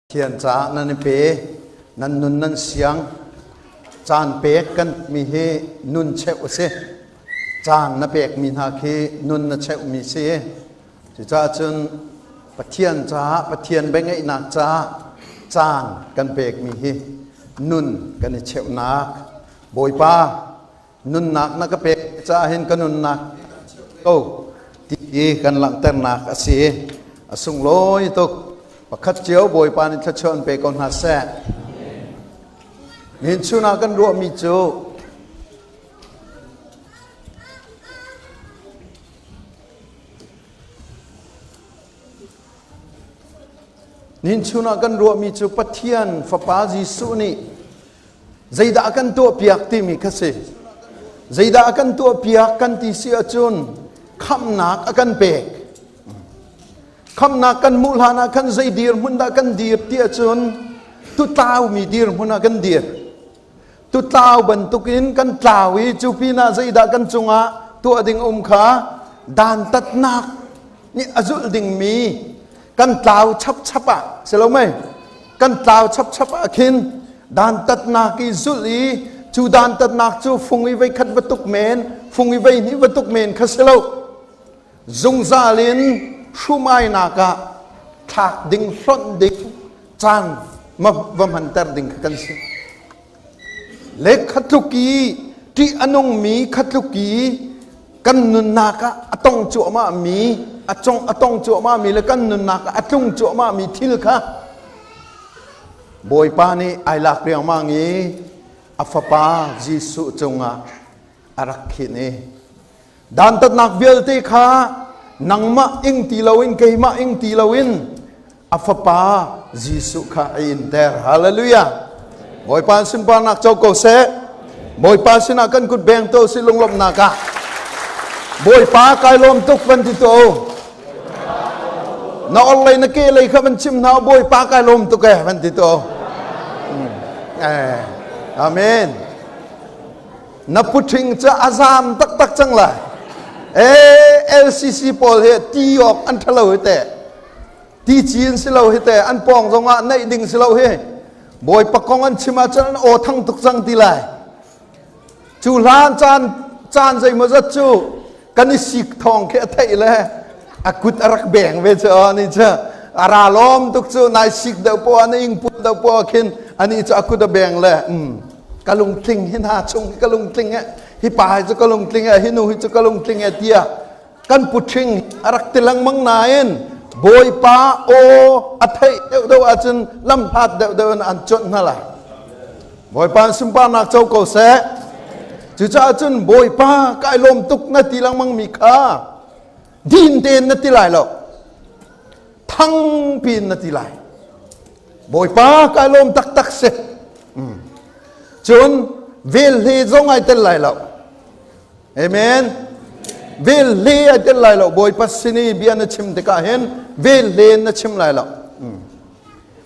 Pathian caah nan i pe, nan nun nan siang. Caan pek kan mi hi nun cheuh a si. Caan na pekmi hna khi nun na cheuhmi si. Cucaah cun Pathian caah, Pathian biangeihnak caah caan kan pekmi hi nun kan i cheuhnak. Bawipa, nunnak na ka pek caah hin ka nunnak ko ti hi kan langhternak a si. A sunglawi tuk. Pakhat cio Bawipa nih thluachuah an pe ko hna seh. Nihin chun ah kan ruahmi cu Nihin chun ah kan ruahmi cu Pathian Fapa Jesuh nih Zeidah a kan tuahpiak timi kha si. Zeidah a kan tuahpiak kan ti si ahcun khamhnak a kan pek. Khamhnak kan hmuh hlan ah khan zei dirhmun dah kan dir ti ahcun tutlaumi dirhmun ah kan dir. Tutlau bantukin kan tlau i cu pinah zeidah kan cungah tuah ding um kha dantatnak nih a zulh dingmi kan tlau chapchap ah si lo mei kan tlau chapchap ah khin dantatnak i zulh i cu dantatnak cu fung i vei khat va tuk men fung i vei hnih va tuk men kha si lo zungzal in hrumainak ah thlak ding hlonh ding caan ma va hmanter ding kha kan si le khatluk i ṭih a nungmi khatluk i kan nunnak ah a tong cuahmah mi a cong a tong cuahmah mi le kan nunnak ah a tlung cuahmah mi thil kha Bawipa nih ai lak riangmang i a fapa Jesuh cungah a rak khinh i dantatnak vialte kha nangmah ing ti loin keimah ing ti loin a fapa Jesuh kha a inter. Hallelujah. Bawipa sunparnak co ko seh. Bawipa sinah kan kut beng to si lunglawmhnak ah. Bawipa kai lawm tuk van ti to. Na or lei na ke lei kha van chim hna Bawipa kai lawm tuk eh van ti to. Eh, amen. Na puṭhing cu a zam taktak cang lai. Eh, LCC pawl he ti awk an ṭhalo hi teh. Ti cin si lo hi te an pawng zongah naih ding si lo hi bawipa kong an chim ahcun an aw thang tuk cang ti lai cu hlan caan caan zeimawzat cu kan i sik thawng khi a theih le a kut a rak beng ve cu ani cu a ra lawm tuk cu nai sik deuh poah na ing put deuh poah khin ani cu a kut a beng le ka lungtling hi hna chung hi ka lungtling e hi pa hi cu ka lungtling e hi nu hi cu ka lungtling e tiah kan puṭhing a rak ti lengmang nain Bawipa aw a theih deuhdeuh ahcun lamhlat deuhdeuh in an cuanh hna lai. Bawipa sunparnak co ko seh. Cucaah cun Bawipa kai lawm tuk na ti lengmang mi kha din tein na ti lai lo. Thang piin na ti lai. Bawipa kai lawm taktak si. Cun vel hle zong ai tel lai lo. Amen. Vel hle ai tel lai lo. Bawipa sin i bia na chim tikah hin vel hle na chim lai lo.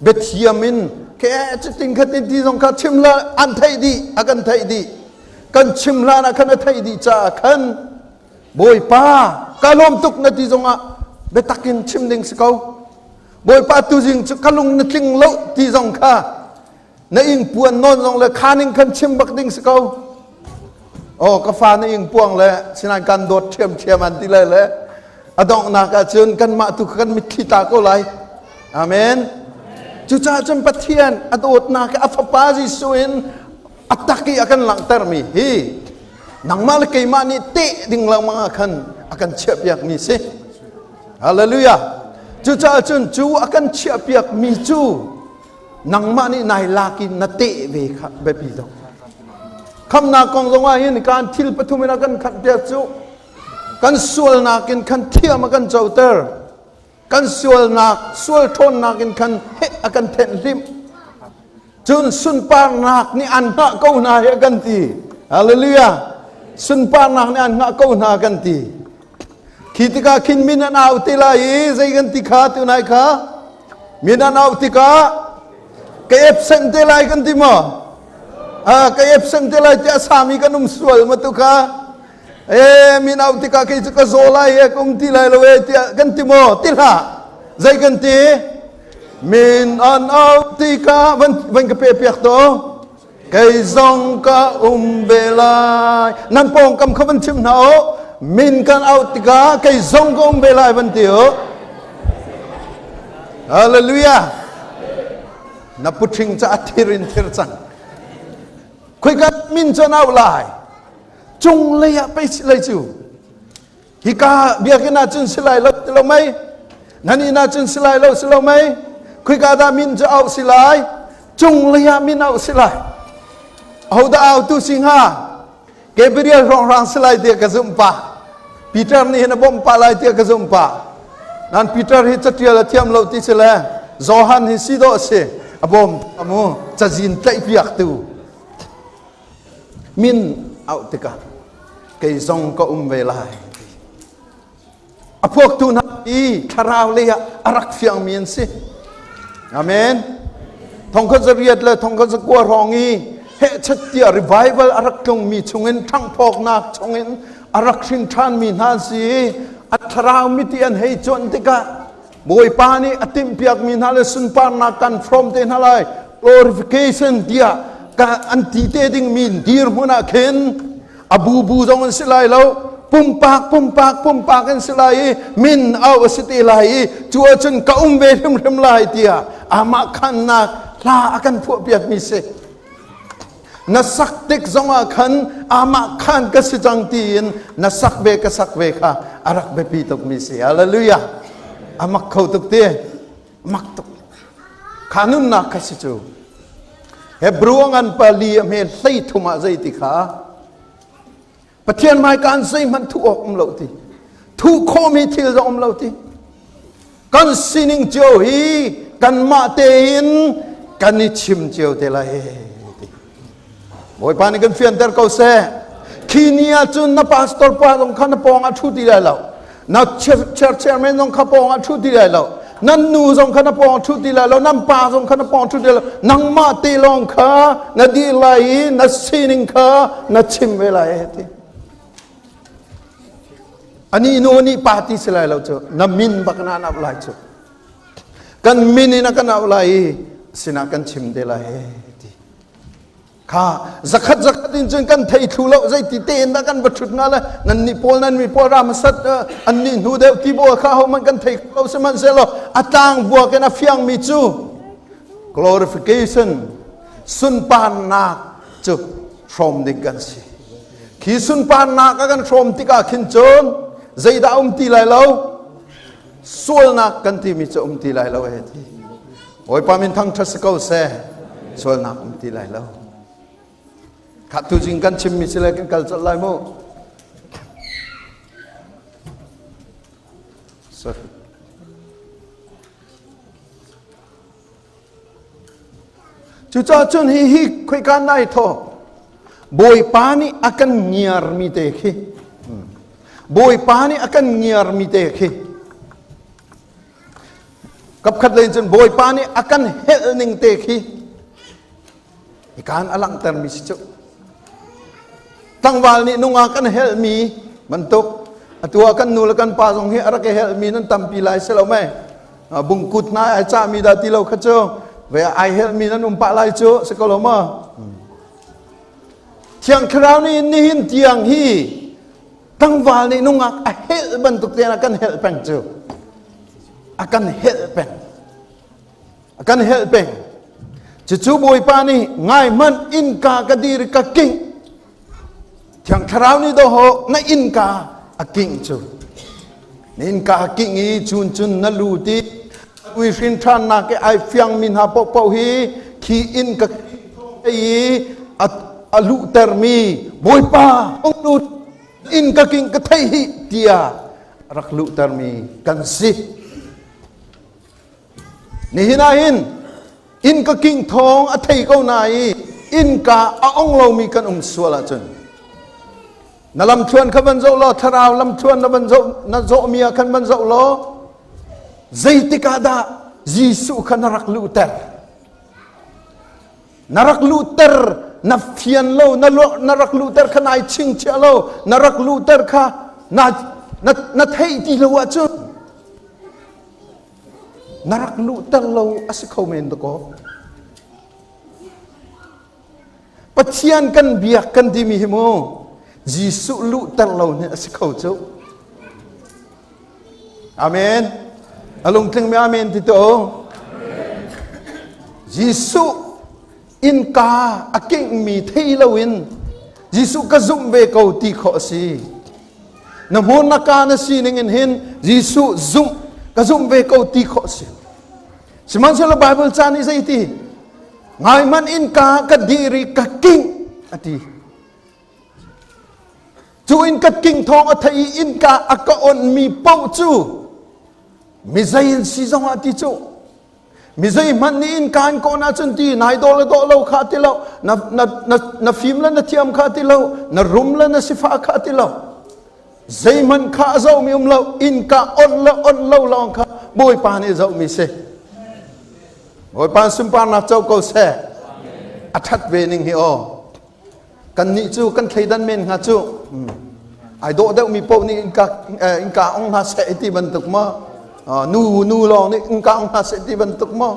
Biathiam in ke cutin khatin ti zong kha chim la an theih dih a kan theih dih kan chim hlan ah khan a theih dih caah khan Bawipa ka lawm tuk na ti zongah biatak in chim ding si ko Bawipa tuzing cu ka lung na tling lo ti zong kha na ingpuan nawn zong le khaning khan chim bak ding si ko oh ka fa na ingpuang le sinain kan dawt ṭhiamṭhiam an ti lai le a donghnak ah cun kanmah tu kan mitthli ta ko lai amen cucaah cun pathian a dawtnak a fapa Jesuh in a tak i a kan langhtermi hi nangmah le keimah nih teh ding lengmang ah khan a kan chiahpiakmi si hallelujah cucaah cun cu a kan chiahpiakmi cu nangmah nih nai lak in na teh ve kha biapi tuk khamnak kong zong ah hin kan thil pathum in a kan khanh piak cu kan sualnak in khan thiam a kan coter kan sualnak sual ṭhawnnak in khan heh a kan thenh hlim cun sunparnak nih an hngah ko hna hi a kan ti hallelujah sunparnak nih an hngah ko hna kan ti Khi tikah khin min an au te lai i zei kan ti kha tunai kha min an au tikah ka absent te lai kan ti maw? Ah, ka absent te lai tiah sami kan um sual ma tu kha e min au tikah kei cu ka zaw lai e ka um ti lai lo e tiah kan ti maw? Ti hlah. Zei kan ti? Min an auh tikah van van ka pe piak to. Kei zong ka um ve lai. Nan pawngkam kha van chim hna u. Min kan auh tikah kei zong ka um ve lai van ti u. Hallelujah. Na puṭhing ca a thir in thir cang. Khoika min cu an auh lai. Cung lei ah pei si lei cu. Hika biakinn ah cun si lai lo ti lo mei? Nan inn ah cun si lai lo si lo mei? Khoika dah min cu auh si lai? Cung lei ah min auh si lai. Ahodah autu si hnga? Gabriel hrawnghrang si lai tiah ka zumh pah. Peter nih hin a bawmh pah lai tiah ka zumh pah. Nan Peter hi catial a thiam lo ti si le Johan hi si dawh a si. A bawm amu cazin tlaih piaktu. Min auh tikah kei zong ka um ve lai. A phuaktu hna hi thlarau lei ah a rak fiangmi an si. Amen. Thongkhat zariat le thongkhat zakua hrawng i hehchat tiah revival a rak tlungmi chungin ṭhanghphawknak chungin a rak hrin ṭhanmi hna an si i a thlarau miti an hei cuanh tikah Bawipa nih a timhpiakmi hna le sunparnak kan hrawm te hna lai glorification tiah an ti te dingmi dirhmun ah khin a bubu zong an si lai lo pumpak pumpak pumpak an si lai i min au a si te lai i cu ahcun ka um ve hrimhrim lai tiah amah khannak hla a kan phuahpiakmi si na sak tik zongah khan amah khan ka si cang tiin na sak ve ka sak ve kha a rak biapi tukmi si hallelujah a mak kho tuk ti mak tuk kha nunnak kha si cu Hebrew ngan pali a hme hlei thum ah zei ti kha Pathian hmaika an zeihmanh thuh awk um lo ti thuh khawhmi thil zong um lo ti kan sining cio hi kanmah tein kan i chim cio te lai ti Bawipa nih kan fianter ko seh khi ni ah cun na pastor pa zong kha na pawng ah ṭhu ti lai lo na chairman zong kha pawng ah ṭhu ti lai lo nan nu zong kha na pawng ṭhu ti lai lo nan pa zong kha na pawng ṭhu ti lai lo nangmah te lawng kha na dir lai i na sining kha na chim ve lai ti ani nu ani pa ti si lai lo cu na min bak na nap lai cu kan min in a kan auh lai i sinah kan chim te lai ti Kha zakhat zakhat in cun kan thei thlu lo zeiti tein dah kan va ṭhut hnga le nan nih pawl nan mi pawl ram sat an nih hnu deuh ti bawl kha hohmanh kan thei lo sihmanhsehlaw a tlang vuak in a fiangmi cu glorification sunparnak cu hrawm ding kan si khi sunparnak a kan hrawm tikah khin cun zeidah um ti lai lo sualnak kan timi cu um ti lai lo he ti Bawipa min thangṭhat si ko seh. Sualnak um ti lai lo. Khah tuzing kan chimmi si le kan kal colh lai mu. Sorry. Cucaah cun hi hi khoika nai thaw Bawipa nih a kan ngiarmi te khi Bawipa nih a kan ngiarmi te khi Kapkhat lei cun Bawipa nih a kan helh ning te khi ikaan a langhtermi si cu. Tlangval nih nungak kan helhmi bantuk atu ah kan nu le kan pa zong hi a rak i helhmi nan tampi lai si lo mei bungkut hna ai cahmi dah ti lo kha cu ve ai helhmi nan um pah lai cu si ko lo maw Thiang Thlarau nih nihin tiang hi tlangval nih nungak a helh bantuk tein a kan helh peng cu a kan helh peng a kan helh peng cucu bawipa nih ngai hmanh innka ka dir ka kingh thiang thlarau nih dawh na innka a kingh cu na innka a kingh i cun cun na lut i ui hrin ṭhannak i ai fiangmi hna paohpaoh hi khi inn ka i a luhtermi bawipa hung lut inn ka king ka thei hi tiah rak luhtermi kan si nihin ah hin inn ka king thawng a thei ko na i innka a ong lomi kan um sual ahcun na lamthluan kha van zoh law thlarau lamthluan na van zoh na zawhmi ah khan van zoh law zeitik ah dah Jesuh kha na rak luhter na rak luhter na fian lo na, na rak luhter kha nai chingchiah lo na rak luhter kha na, na, na theih ti lo ahcun. Na rak luhter lo a si kho men dakaw. Pathian kan biak kan timi hi mu Jesuh luhter lo nih a si kho cu. Amen. A lungtling mi amen ti to. Jesuh innka a kingmi thei loin Jesuh ka zumh ve ko ti khawh a si. Na hmun na ka na sining in hin Jesuh zumh ka zumh ve ko ti khawh a si. Sihmanhsehlaw Bible ca nih zei ti? Ngai hmanh innka ka dir i ka king a ti. Cu in ka king thawng a thei i innka a ka onmi paoh cu mizei in si zong ah ti cu mizei hmanh nih innka in kawn ahcun ti nai dawh le dawh lo kha ti lo na, na, na, na fim le na thiam kha ti lo na rum le na sifah kha ti lo zeihmanh kha a zohmi um lo innka on le on lo lawng kha Bawipa nih zohmi si. Bawipa sunparnak co ko seh. A ṭhat ve ning hi aw. Kannih cu kan thleidan men hnga cu. Ai dawh deuhmi paoh nih innka innka ong hna seh ti bantuk maw? Nu nu lawng nih innka ong hna seh ti bantuk maw?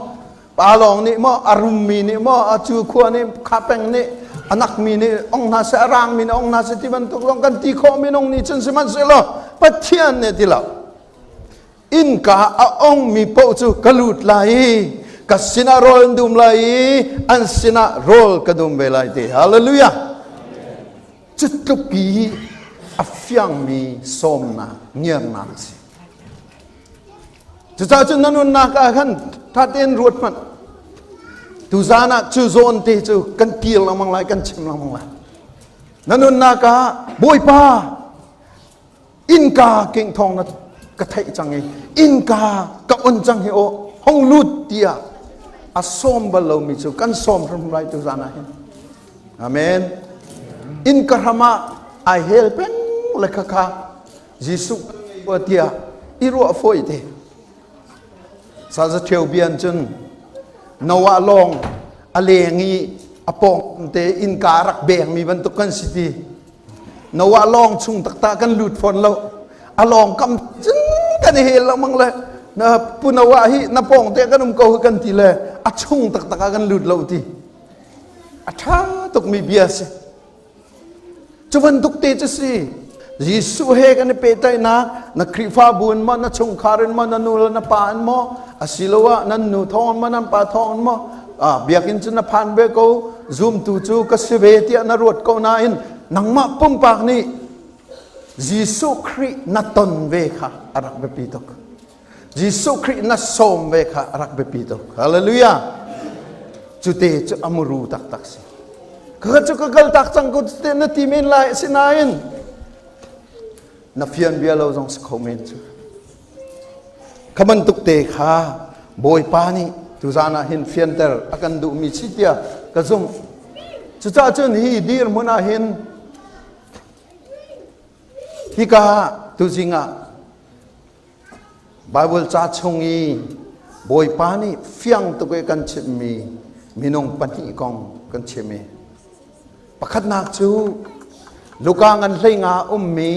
Pa lawng nih maw a rummi nih maw a cu khua nih kha peng nih a nakmi nih ong hna seh a rangmi nih ong hna seh ti bantuk zong kan ti khawh minung nih cun sihmanhsehlaw Pathian nih ti lo innka a ongmi paoh cu ka lut lai i ka sinah rawl an dum lai i an sinah rawl ka dum ve lai ti hallelujah cu tluk i a fiangmi sawmnak ngiarnak a si Cucaah cun na nunnak ah khan ṭha tein ruat hmanh. Tuzaan ah cu zawn te cu kan kir lengmang lai, kan chim lengmang lai. Na nunnak ah Bawipa innka king thawng na ka theih cang i innka ka on cang hi aw hong lut tiah a sawm bal lomi cu kan sawm hrim lai tuzaan ah hin. Amen. Innka hram ah ai hel peng le kha kha Jesuh tiah i ruah fawi te. Saza ṭheo bian cun Noah lawng a leng i a pawng te innka rak bengmi bantuk kan si ti. Noah lawng chung taktak kan lut fawn lo. A lawng kam cun kan i hel lengmang le na pu Noah hi na pawng te kan um ko kan ti le a chung taktak ah kan lut lo ti. A ṭha tukmi bia si. Cu bantuk te cu si. Jesuh he kan i pehtlaihnak na Khrihfabu in maw, na chungkhar in maw, na nu le na pa in maw, asiloah nan nu thawng in maw, nan pa thawng in maw, biakinn cu na phan ve ko, zumtu cu ka si ve tiah na ruat ko nain nangmah pumpak nih Jesuh Khrih na ton ve kha a rak biapi tuk. Jesuh Khrih na sawm ve kha a rak biapi tuk. Hallelujah. Cute cu a muru taktak si. Ka cu ka kal tak cang ko te na ti men lai asinain na fian bia lo zong si kho men cu. Kha bantuk te kha Bawipa nih tuzaan ah hin fianter a kan duhmi si tiah ka zumh. Cucaah cun hi dirhmun ah hin hika tuzing ah Baibal ca chung i Bawipa nih fiang tuk i kan chimhmi minung pahnih kong kan chim i pakhatnak cu Luka ngan hleinga ummi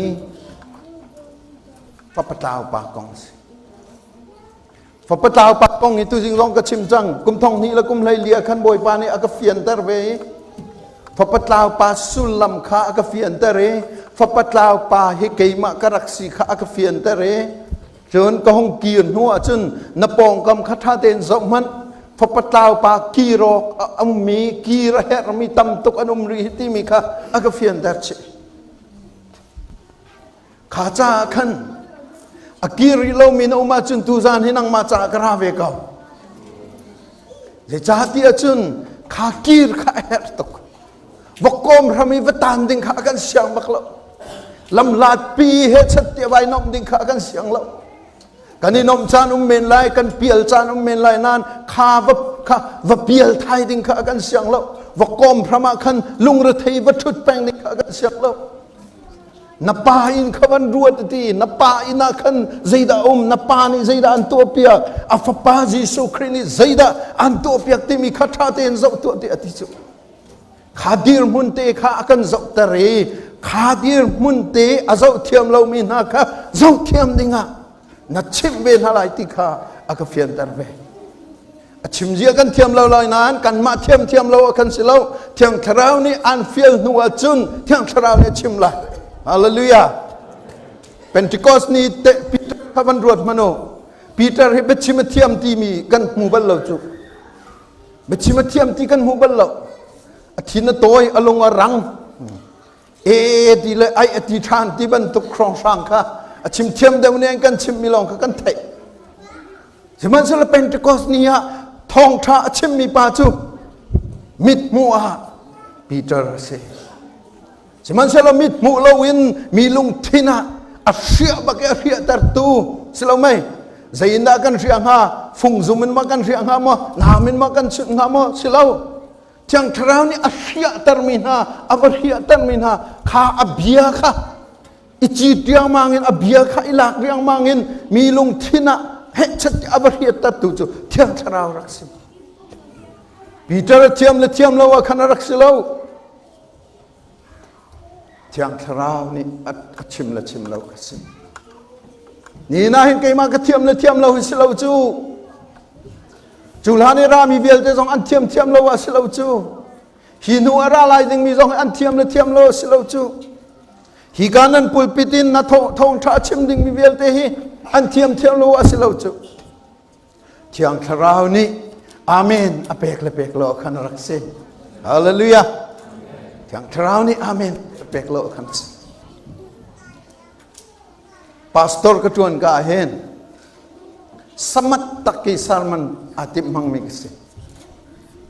fapatlau pa kong a si. Fapatlau pa kong hi tuzing zong ka chim cang. Kum thong hnih le kum hlei li ah khan Bawipa nih a ka fianter ve i fapatlau pa sullam kha a ka fianter i fapatlau pa hi keimah ka rak si kha a ka fianter i cun ka hung kir hnu ah cun na pawngkam kha ṭha tein zoh hmanh fapatlau pa kir awk a ummi kir a herhmi tam tuk an um rih hi timi kha a ka fianter chih. Kha caah khan a kir rih lomi na um ahcun tuzaan hi nangmah caah ka ra ve ko. Zeicahtiah cun kha kir kha a herh tuk. Vokkom hram i va tan ding kha a kan siang bak lo. Lamhlat pi he chat tiah vai nomh ding kha a kan siang lo. Kan i nomh caan um men lai, kan pial caan um men lai nain kha va kha va pial thai ding kha a kan siang lo. Vokkom hram ah khan lungrethei va ṭhut peng ding kha a kan siang lo. Na pa inn kha van ruat ti na pa inn ah khan zeidah um na pa nih zeidah an tuahpiak a fapa Jesuh Khrih nih zeidah an tuahpiak timi kha ṭha tein zoh tuah ti a ti cu kha dirhmun te kha a kan zohter i kha dirhmun te a zoh thiam lomi hna kha zoh thiam dingah na chimh ve hna lai ti kha a ka fianter ve. A chim zia kan thiam lo lai nain kanmah thiam thiam lo a kan si lo. Thiang Thlarau nih an fial hnu ahcun Thiang Thlarau nih a chim lai. Hallelujah. Pentecost ni te Peter kha van ruat hmanh u. Peter hi biachim a thiam timi kan hmu bal lo cu. Biachim a thiam ti kan hmu bal lo. A thin a tawi, a lung a rang. E ti le ai a ti ṭhan ti bantuk hrawnghrang kha a chim thiam deuh nih an kan chimmi lawng kha kan theih. Sihmanhsehlaw Pentecost ni ah thawngṭha a chimmi pa cu mithmuh ah Peter a si. Sihmanhsehlaw mit hmuh loin mi lungthin ah a hriah bak i a hriahtertu si lo mei zei in dah kan hriah hnga fungzum in ma kan hriah hnga maw nam in ma kan chunh hnga maw si lo Thiang Thlarau nih a hriahtermi hna a va hriahtermi hna kha a bia kha i cit riangmang in a bia kha i lak riangmang in mi lungthin ah hehchat a va hriattertu cu Thiang Thlarau rak si Peter a thiam le thiam lo ah khan a rak si lo Thiang Thlarau nih a chim le chim lo ka si. Ni na hin keimah ka thiam le thiam lo hi si lo cu. Cu hlan i rami vialte zong an thiam thiam lo ah si lo cu. Hi hnu a ra lai dingmi zong an thiam le thiam lo si lo cu. Hi ka nan pulpit in na thawngṭha chim dingmi vialte hi an thiam thiam lo ah si lo cu. Thiang Thlarau nih Amen a pek le pek lo khan rak si. Hallelujah. Thiang Thlarau nih Amen a pek lo khan si. Pastor ka tuan ka hin samat tak ki sermon a timh hmangmi ka si.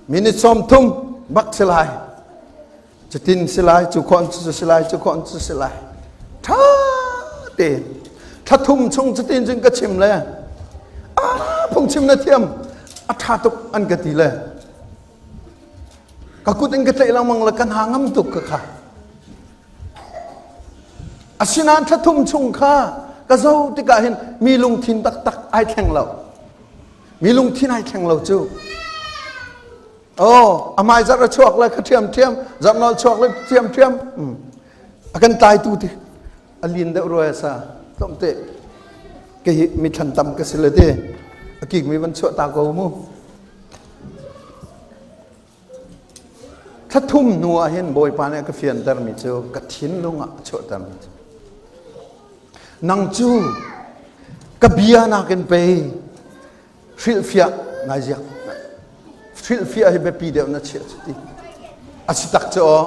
Minute 30 bak si lai. Cutin si lai, cu khon cu si lai, cu khon cu si lai. Ṭha tein thla thum chung cutin cun ka chim le ah phungchim na thiam a ṭha tuk an ka ti le ka kut in ka tlaih lengmang le ka hna ngam tuk ka kha asinain thla thum chung kha ka zo tikah hin mi lungthin taktak ai thleng lo mi lungthin ai thleng lo cu Oh, a hmai zarh a chuak le kha ṭhiam ṭhiam, zarh nawl chuak le ṭhiam ṭhiam. A kan tlaitu ti a lin deuh rua sa tlawmte kei mi thlan tam ka si le ti a kik mi van chuah ta ko mu. Thla thum hnu ah hin Bawipa nih a ka fianter mi cu ka thinlung ah a chuahter mi cu nang cu ka bia nakin pei hrilhfiah ngai ziak hrilhfiah hi biapi deuh na chiah cu ti a si tak cu aw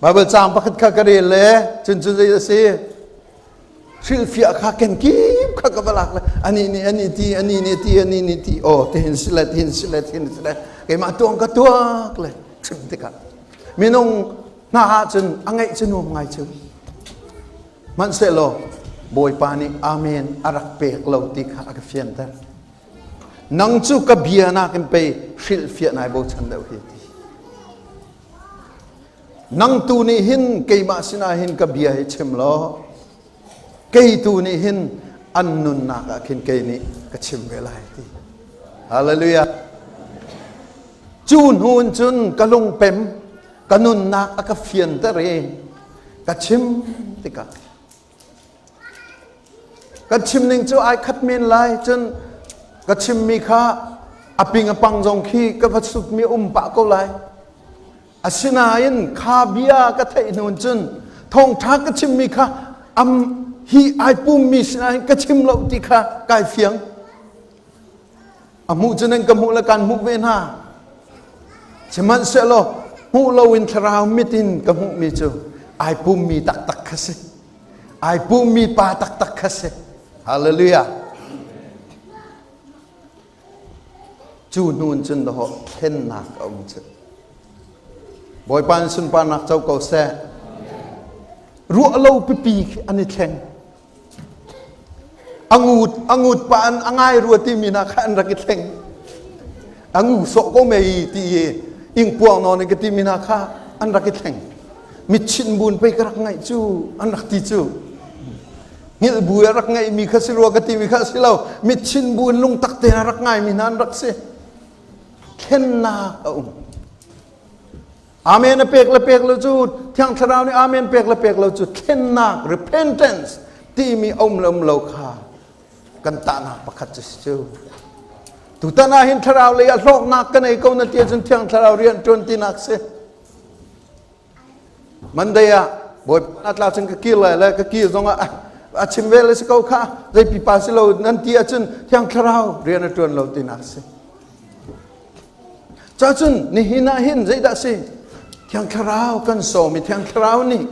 Bible caang pakhat kha ka rel le cun cun zei a si hrilhfiah kha kenkip kha ka va lak le ani nih ani ti ani nih ti ani nih ti aw tihin si le tihin si le tihin si le keimah tuang ka tuak le chim tikah minung hna ah cun a ngeih cu nuam ngai cu Hmanhsehlaw Bawipa nih Amen a rak pek lo ti kha a ka fianter. Nang cu ka bia nakin pei hrilhfiah nai bochan deuh hi ti. Nang tu nih hin keimah sinah hin ka bia hi chim law kei tu nih hin an nunnak ah khin kei nih ka chim ve lai ti. Hallelujah. Cu hnu in cun ka lungpem ka nunnak a ka fianter i ka chim tikah kan chim ning cu ai khat men lai cun ka chimmi kha a ping a pang zong khi ka va sutmi um pah ko lai asinain kha bia ka theih hnu cun thawngṭha ka chimmi kha am hi ai pummi sinain ka chim lo ti kha kai fiang A hmuh cu nan ka hmuh le kan hmuh ve hna. Sihmanhsehlaw hmuh loin thlarau mit in ka hmuhmi cu ai pummi taktak kha si. Ai pummi pa taktak kha si. Hallelujah. Cu hnu in cun dawh thlennak a um cu. Bawipa in sunparnak co ko seh. Ruah lo pipi khi an i thleng. Angut angut pa an a ngai rua timi hna kha an rak i thleng. A ngu sawh ko mei ti i ingpuang nawn in ka timi hna kha an rak i thleng. Mitchinh bun pei ka rak ngaih cu an rak ti cu. Hngilh bu a rak ngaihmi kha si rua ka timi kha si lo. Mitchinh bu in lungtak tein a rak ngaimi hna an rak si. Thlennak a um. Amen a pek le pek lo cu Thiang Thlarau nih amen pek le pek lo cu thlennak repentance timi um le um lo kha Kan tahnak pakhat cu si cu. Tutan ah hin thlarau lei ah hlawknak ka nei ko na ti ahcun Thiang Thlarau rian ṭuan tinak si. Monday ah Bawipa na tla cun ka kir lai le ka kir zong ah a chim ve le si ko kha zei pipa si lo nan ti ahcun Thiang Thlarau rian a ṭuan lo tinak si. Cacun nihin ah hin zeidah si? Thiang Thlarau kan sawm i Thiang Thlarau nih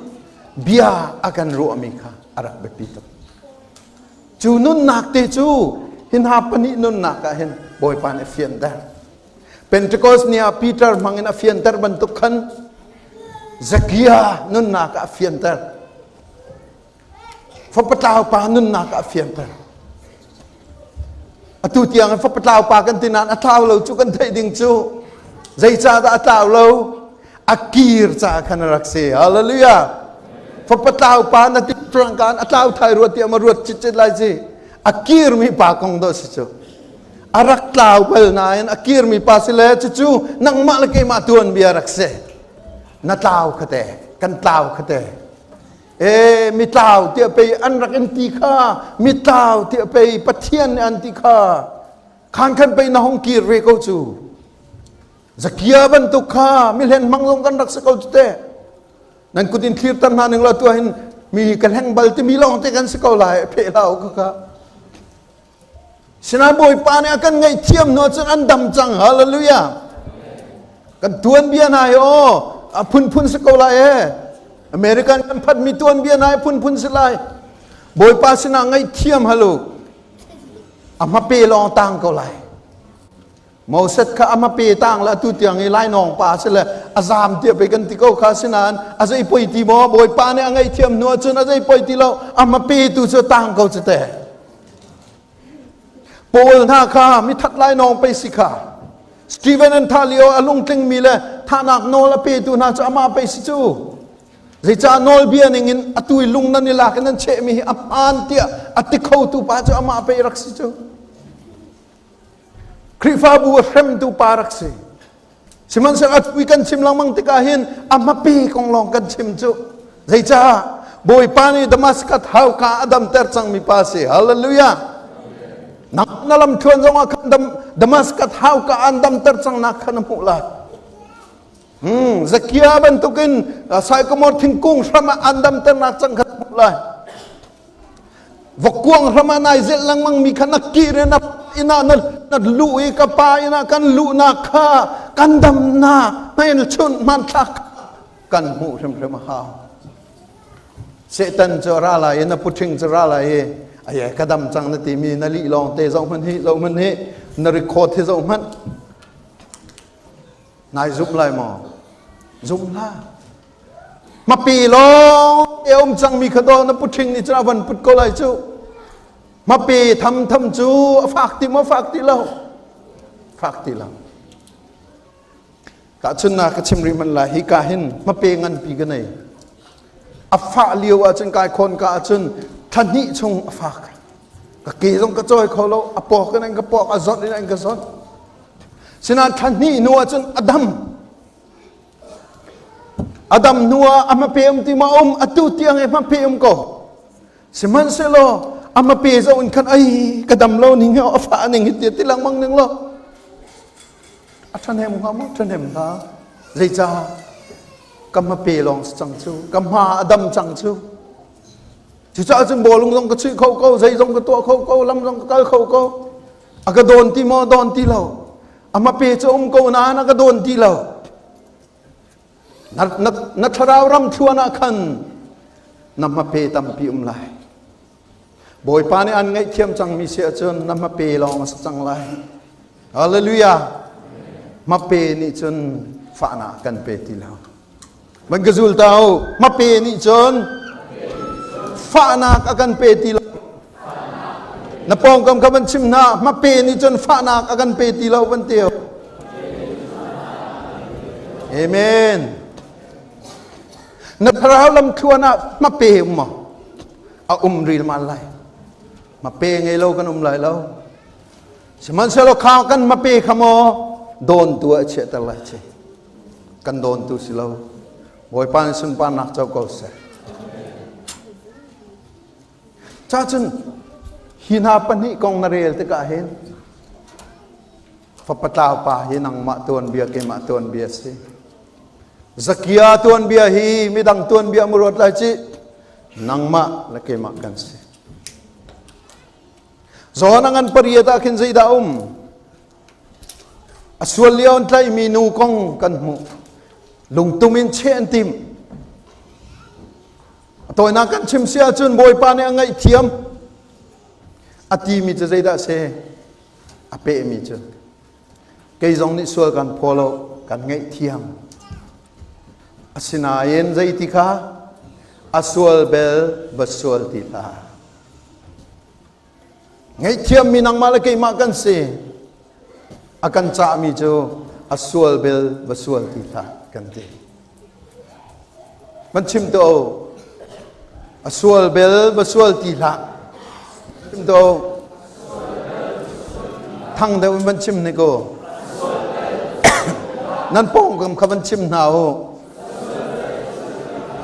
bia a kan ruahmi kha a rak biapi tuk. Cu nunnak te cu hi hna pahnih nunnak ah hin Bawipa nih a fianter. Pentecost ni ah Peter hmangin a fianter bantuk khan Zakia nunnak ah a fianter. Fapatlau pa nunnak ah a fianter. Atu tiang fapatlau pa kan ti nain a tlau lo cu kan theih ding cu zeicahdah a tlau lo? A kir caah khan a rak si. Hallelujah. Fapatlau pa na ti kan a tlau thai ruat tiah ma ruat citcet lai ci. A kirmi pa kong do si cu. A rak tlau bal nain a kirmi pa si le cucu nangmah le keimah tuan bia rak si. Na tlau khate, kan tlau khate. E mitlau tiah pei an rak in ti kha, mitlau tiah pei Pathian nih an ti kha. Khan khan pei na hong kir ve ko cu. Zakia bantuk kha mihlen hmang zong kan rak si ko cu te. Nan kut in thlir tar hna ning law tuah hin mi ka hleng bal timi lawng te kan si ko lai pheh hlah u kha. Sinain Bawipa nih a kan ngaihthiam hnu cun an dam cang. Hallelujah. Kan tuanbia hna hi aw a phunphun si ko lai e. American kan phatmi tuanbia hna hi phunphun si lai. Bawipa sinah ngaihthiam halu. A hmape lawng tang ko lai. Moses kha a hmape tang le atu tiang i lainawng pa si le a zaam tiah pei kan ti ko kha sinain a zei poi ti maw Bawipa nih a ngaihthiam hnu ahcun a zei poi ti lo a hmape tu cu tang ko cu te. Paul hna kha mithat lainawng pei si kha Stephen an thah lio a lungtlingmi le thahnak nawl a petu hna cu amah pei si cu. Zeicah nawlbia ningin atu i lung nan i lak in nan chehmi hi a hmaan tiah a ti khotu pa cu amah pei rak si cu. Khrihfabu a hremtu pa rak si. Sihmanhsehlaw atu i kan chim lengmang tikah hin a hmapi kong lawng kan chim cu. Zeicah? Bawipa nih Damascus hauka a damter cangmi pa si. Hallelujah. Na, na lam thluan zongah khan dam, Damascus hauka an damter cangnak kha na hmuh lai. Hmm, Zakia bantukin sycamore thingkung hram ah an damternak cang kha na hmuh lai. Vokkuang hram ah nai zelh lengmang mi kha na kir in na inn ah na, na luh i ka pa inn ah kan luhnak kha kan damnak hmelchunh hmanthlak kan hmuh hrimhrim a hau. Satan cu ra lai i na puṭhing cu ra lai i aye ka dam cang na timi na lih lawng te zoh hmanh hi zoh hmanh hi na record hi zoh hmanh Nai zumh lai maw? Zum hlah. Hmapi lawng te um cangmi kha daw na puṭhing nih cun a van put ko lai cu. Hmapi tham tham cu a fak ti maw fak ti lo? Fak ti lo. Tahchunnak ka chim rih man lai hi ka hin hmape nganpi ka nei. A fah lio ahcun kai khawn ka ahcun thla hnih chung a fak. Ka ke zong ka cawi kho lo, a pawk in an ka pawk, a zawt in an ka zawt. Sinain thla hnih hnu ahcun a dam. A dam hnu ah a hmape um ti ma um, atu tiang i hmape um ko. Sihmanhsehlaw a hmape zoh in khan ai ka dam lo ning hi a fah ning hi ti ti lengmang ning lo. A ṭhahnem hnga maw ṭhahnem hna. Zeicah ka hmape lawng si cang cu, ka hma a dam cang cu. Cucaah cun bawlung zong ka chuih kho ko, zei zong ka tuah kho ko, lam zong ka kal kho ko. A ka dawn ti maw dawn ti lo a hmape cu um ko nain a ka dawn ti lo na, na, na thlarau ram thluan ah khan na hmape tampi um lai Bawipa nih an ngaihthiam cangmi si ahcun na hmape lawng a si cang lai Hallelujah hmape nih cun fahnak kan pe ti lo Van ka zul ta u. Hmape nih cun fahnak a kan pe ti lo. Na pawngkam kha van chim hna. Hmape nih cun fahnak a kan pe ti lo van ti. Amen. Na thlarau lam thluan ah hmape um maw? A um ril man lai. Hmape ngei lo kan um lai lo. Sihmanhsehlaw kha kan hmape kha maw dawn tu ah chiahter lai che. Kan dawntu si lo. Bawipa nih sunparnak co ko seh. Cacun Hi hna pahnih kong na rel tikah hin fapa tlau pa hi nangmah tuanbia keimah tuanbia si. Zakia tuanbia hi midang tuanbia mu ruat lai ci nangmah le keimah kan si. Zawn a ngan pariat ah khin zeidah um? A sual lio an tlaihmi nu kong kan hmuh. Lungtum in cheh an timh. A tawinak kan chim si ahcun Bawipa nih a ngaihthiam. A timi cu zeidah a si? A pehmi cu kei zong nih sual kan phaw lo, kan ngaihthiam. Asinain zeiti kha a sual bel va sual ti hlah. Ngaihthiammi nangmah le keimah kan si. A kan cahmi cu a sual bel va sual ti hlah kan ti. Van chim to a sual bel va sual ti hlah. Chim to thang deuh in van chim ni ko. Nan pawngkam kha van chim hna u.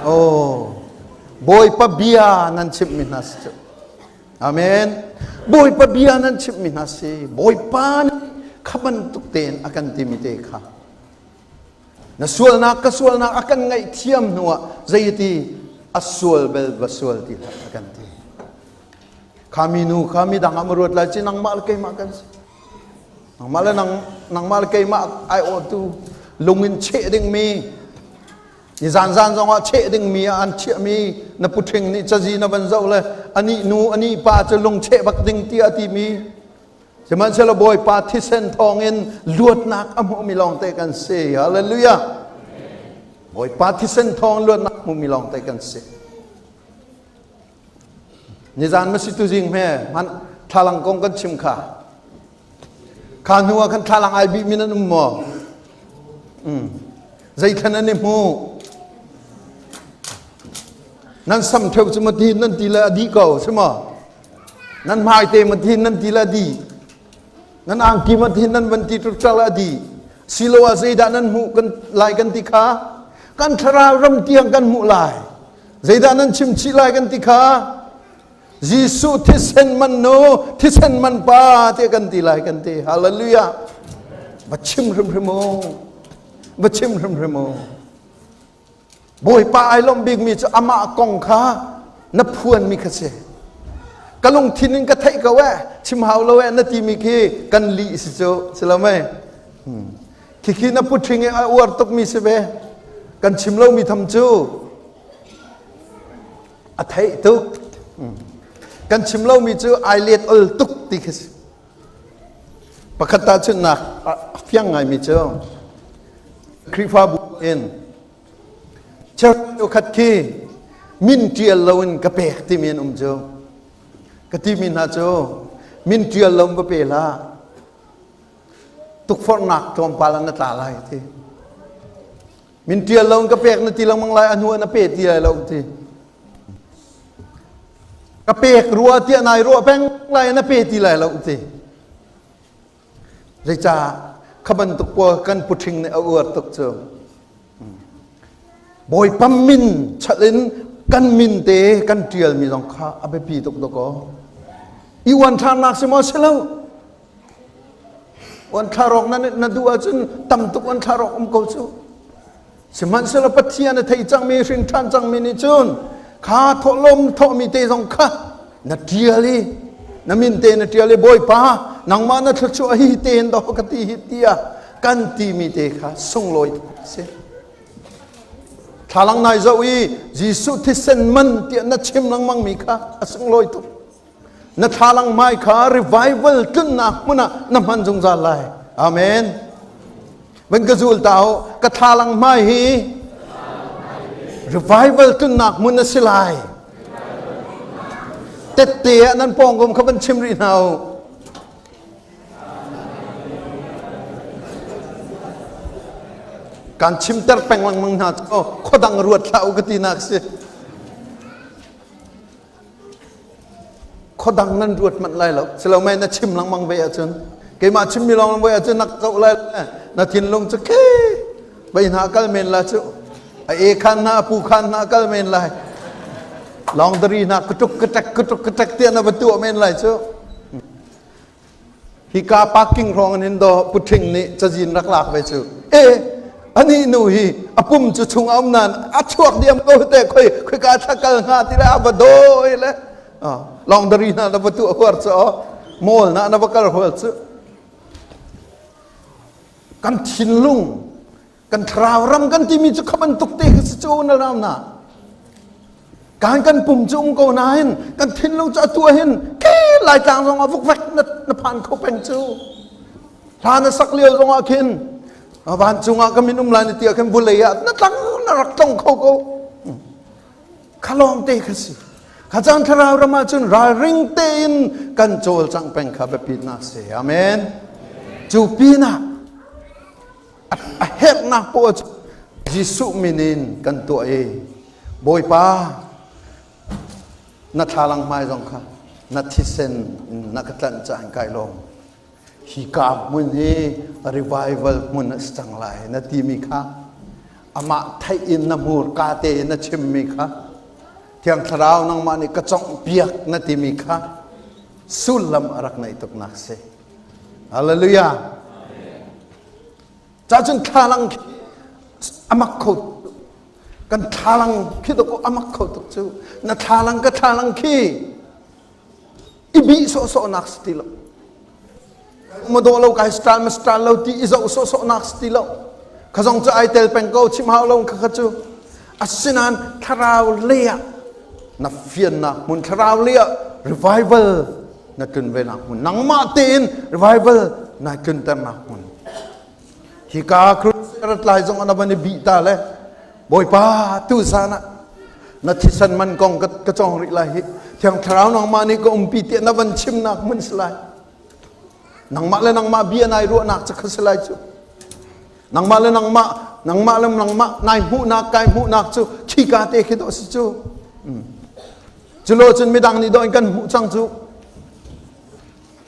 Oh, Bawipa bia nan chimhmi hna si cu. Amen. Bawipa bia nan chimhmi hna si. Bawipa nih kha bantuk tein a kan timi te kha. Na sualnak ka sualnak a kan ngaihthiam hnuah zeiti a sual bel va sual ti hlah a kan ti. Kha minu kha midang ah ma ruat lai ci nangmah le keimah kan si. Nangmah le nang nangmah le keimah ai awtu lung in cheh dingmi Nizan zan zongah cheh dingmi ah an chiahmi na puṭhing nih cazi na van zoh le anih nu anih pa cu lungcheh bak ding tiah a timi sihmanhsehlaw Bawipa thisen thawngin luatnak a hmuhmi lawngte kan si. Hallelujah. Bawipa thisen thawng luatnak hmumi lawngte kan si. Nizan ma si tuzing hme hman thlalang kong kan chim kha. Kha hnu ah khan thlalang ai bih mi nan um maw? Zeithlan an i hmu? Nan sam theu cu ma ti nan ti le a dih ko si maw? Nan hmai te ma ti nan ti le a dih. Nan angki ma ti nan van ti tuk le a dih. Silo ah zeidah nan hmuh kan lai kan ti kha? Kan thlarau ram tiang kan hmuh lai. Zeidah nan chim chih lai kan ti kha? Jesuh thisen man nu, thisen man pa tiah kan ti lai kan ti. Hallelujah. Va chim hrimhrim u. Va chim hrimhrim u. Bawipa ai lawmh bikmi cu amah kong kha na phuanmi kha si. Ka lungthin in ka theih ko eh, chim hau lo eh na timi khi kan lih si cu, si lo mei? Khikhi na puṭhing i a uar tukmi si ve. Kan chim lomi tham cu a theih tuk. Kan chim lomi cu ai let ol tuk ti khi si. Pakhat tahchunhnak a fiang ngaimi cu Khrihfabu in cheukhat khi min ṭial loin ka pek timi an um cu. Ka timi hna cu min ṭial lo va pe hlah. Tukforhnak tlawmpal ah na tla lai ti. Min ṭial lo in ka pek na ti lengmang lai a hnu ah na pe ti lai lo ti. Ka pek rua tiah nai ruah peng lai na pe ti lai lo ti. Zeicah kha bantuk pawl kan puṭhing nih a uar tuk cu. Bawipa min chalh in kan min te kan ṭialmi zong kha a biapi tuk dawkaw. I uanthlarnak si maw si lo? Uanthlar awk na duh ahcun tam tuk uanthlar awk um ko cu. Sihmanhsehlaw Pathian a thei cangmi hrin ṭhan cangmi nih cun kha thawhlawm thawhmi te zong kha na ṭial i na min te na ṭial i Bawipa nangmah na thluachuah hi te in daw ka ti hi tiah kan timi te kha sunglawi a si. Thlalang nai zoh i Jesuh thisen man tiah na chim lengmangmi kha a sunglawi tuk. Na thlalang hmai kha revival tlunnak hmun ah na hman zungzal lai. Amen. Van ka zul ta u, ka thlalang hmai hi revival tlunnak hmun a si lai. Tette ah nan pawngkom kha van chim rih hna u. Kan chimter peng lengmang hna cu khuadang ruat hlah u ka ti nak si. Khuadang nan ruat manh lai lo. Silo mei na chim lengmang ve ahcun keimah chimmi lawng ve ahcun nak zoh lai na thinlung cu ke vei hna kal men la cu a e khan hna a pu khan hna kal men lai. Longdari hna kutuk katak kutuk katak tiah na va tuah men lai cu. Hika parking hrawng in hin do puṭhing nih cazin rak lak ve cu. E ani nu hi a pum cu chung a um nain a chuak diam ko te khoi khoi ka thla kal hnga ti le a va doi le longdari hna na va tuah huar cu mall na na va kal hual cu. Kan thinlung kan thlarau ram kan timi cu kha bantuk te khi si cu na ram na kan kan pum cu um ko nain kan thinlung cu atu hin ke laitlang zong ah vukvek na na phan kho peng cu hla na sak lio zong ah khin vancung ah ka min um lai na ti ah khin vulei ah na tlang na rak tlong kho ko kha lawng te kha si kha cang thlarau ram ah cun ralring tein kan cawlcang peng kha biapit na si amen cu pinah a herhnak poah cu Jesuh min in kan tuah i Bawipa na thlalang hmai zong kha na thisen in na ka tlanh caan kai lawm hi ka hmun hi revival hmun a si cang lai na timi kha amah theih in na hmurka te in na chimmi kha Thiang Thlarau nangmah nih ka congh piak na timi kha sullam a rak neih tuknak si. Hallelujah. Cacun thlalang khi amak kho kan thlalang khi to ko amak kho tuk cu na thlalang ka thlalang khi i bih sawhsawh nak si ti lo ma dawh lo kai style ma style lo ti i zoh sawhsawh nak si ti lo kha zong cu ai tel peng ko chim hau lo kha kha cu asinain thlarau lei ah na fiannak hmun thlarau lei ah revival na tlun ve nak hmun nangmah tein revival na tlunternak hmun hika rat lai zong an van i bih ta le bawipa tu zan ah na thisen man kong ka cawng rih lai hi thiang thlarau nangmah nih ka umpi tiah na van chimnak hmun si lai nangmah le nangmah bia nai ruahnak cu kha si lai cu nangmah le nangmah nangmah le nangmah nai hmuhnak kai hmuhnak cu khika te khi dawh si cu Culo cun midang nih dawh in kan hmuh cang cu.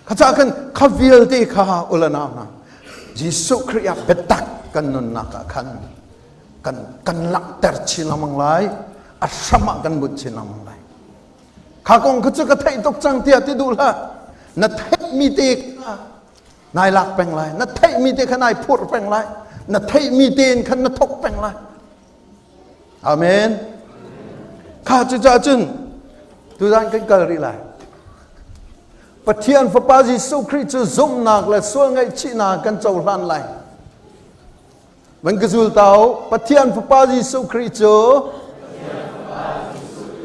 Kha ca khan kha vialte kha ula nau hna. Jesuh Khrih ah biatak kan nunnak ah khan kan kan langhter chin lengmang lai. A hram ah kan bunh chin lengmang lai. Kha kong kha cu ka theih tuk cang tiah ti duh hlah. Na theihmi te kha nai lak peng lai. Na theihmi te kha nai phurh peng lai. Na theihmi tein khan na thok peng lai. Amen. Kha cucaah cun tuzan kan kal rih lai. Pathian Fapa Jesuh Khrih cu zumhnak le sual ngaihchihnak kan cohlan lai. Van ka zul tau Pathian Fapa Jesuh Khrih cu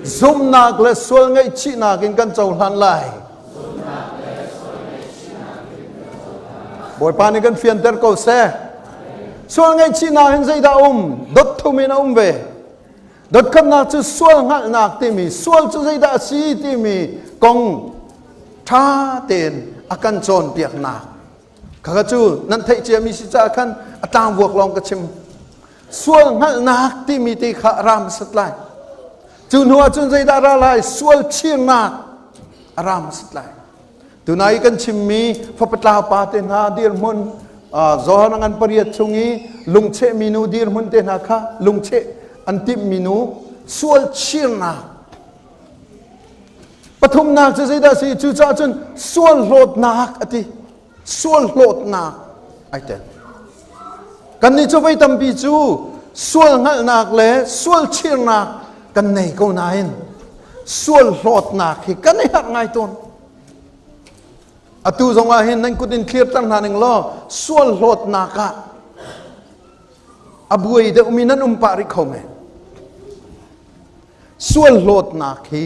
zumhnak le sual ngaihchihnak in kan cohlan lai. Bawipa nih kan fianter ko seh. Sual ngaihchihnak hin zeidah um? Dot thum in a um ve. Dot khatnak cu sual hngalhnak timi, sual cu zeidah a si timi kong ṭha tein a kan cawnpiaknak. Khakha cu nan theih ciami si caah khan a tlangvuak lawng ka chim. Sual hngalhnak timi te kha ram sat lai. Cu hnu ah cun zeidah ra lai? Sual chirnak a ram sat lai. Tunai kan chimmi fapatlau pa te hna dirhmun Johan ngan pariat chung i lungcheh minu dirhmun te hna kha lungcheh an timh minu sual chirnak pathumnak cu zeidah si cucaah cun sual hlawtnak a ti sual hlawtnak ai tel kannih cu voi tampi cu sual hngalhnak le sual chirnak kan nei ko nain sual hlawtnak hi kan i harh ngai tawn atu zong ah hin nan kut in thlirter hna ning law sual hlawtnak ah a buai deuhmi nan um pah rih kho men sual hlawtnak hi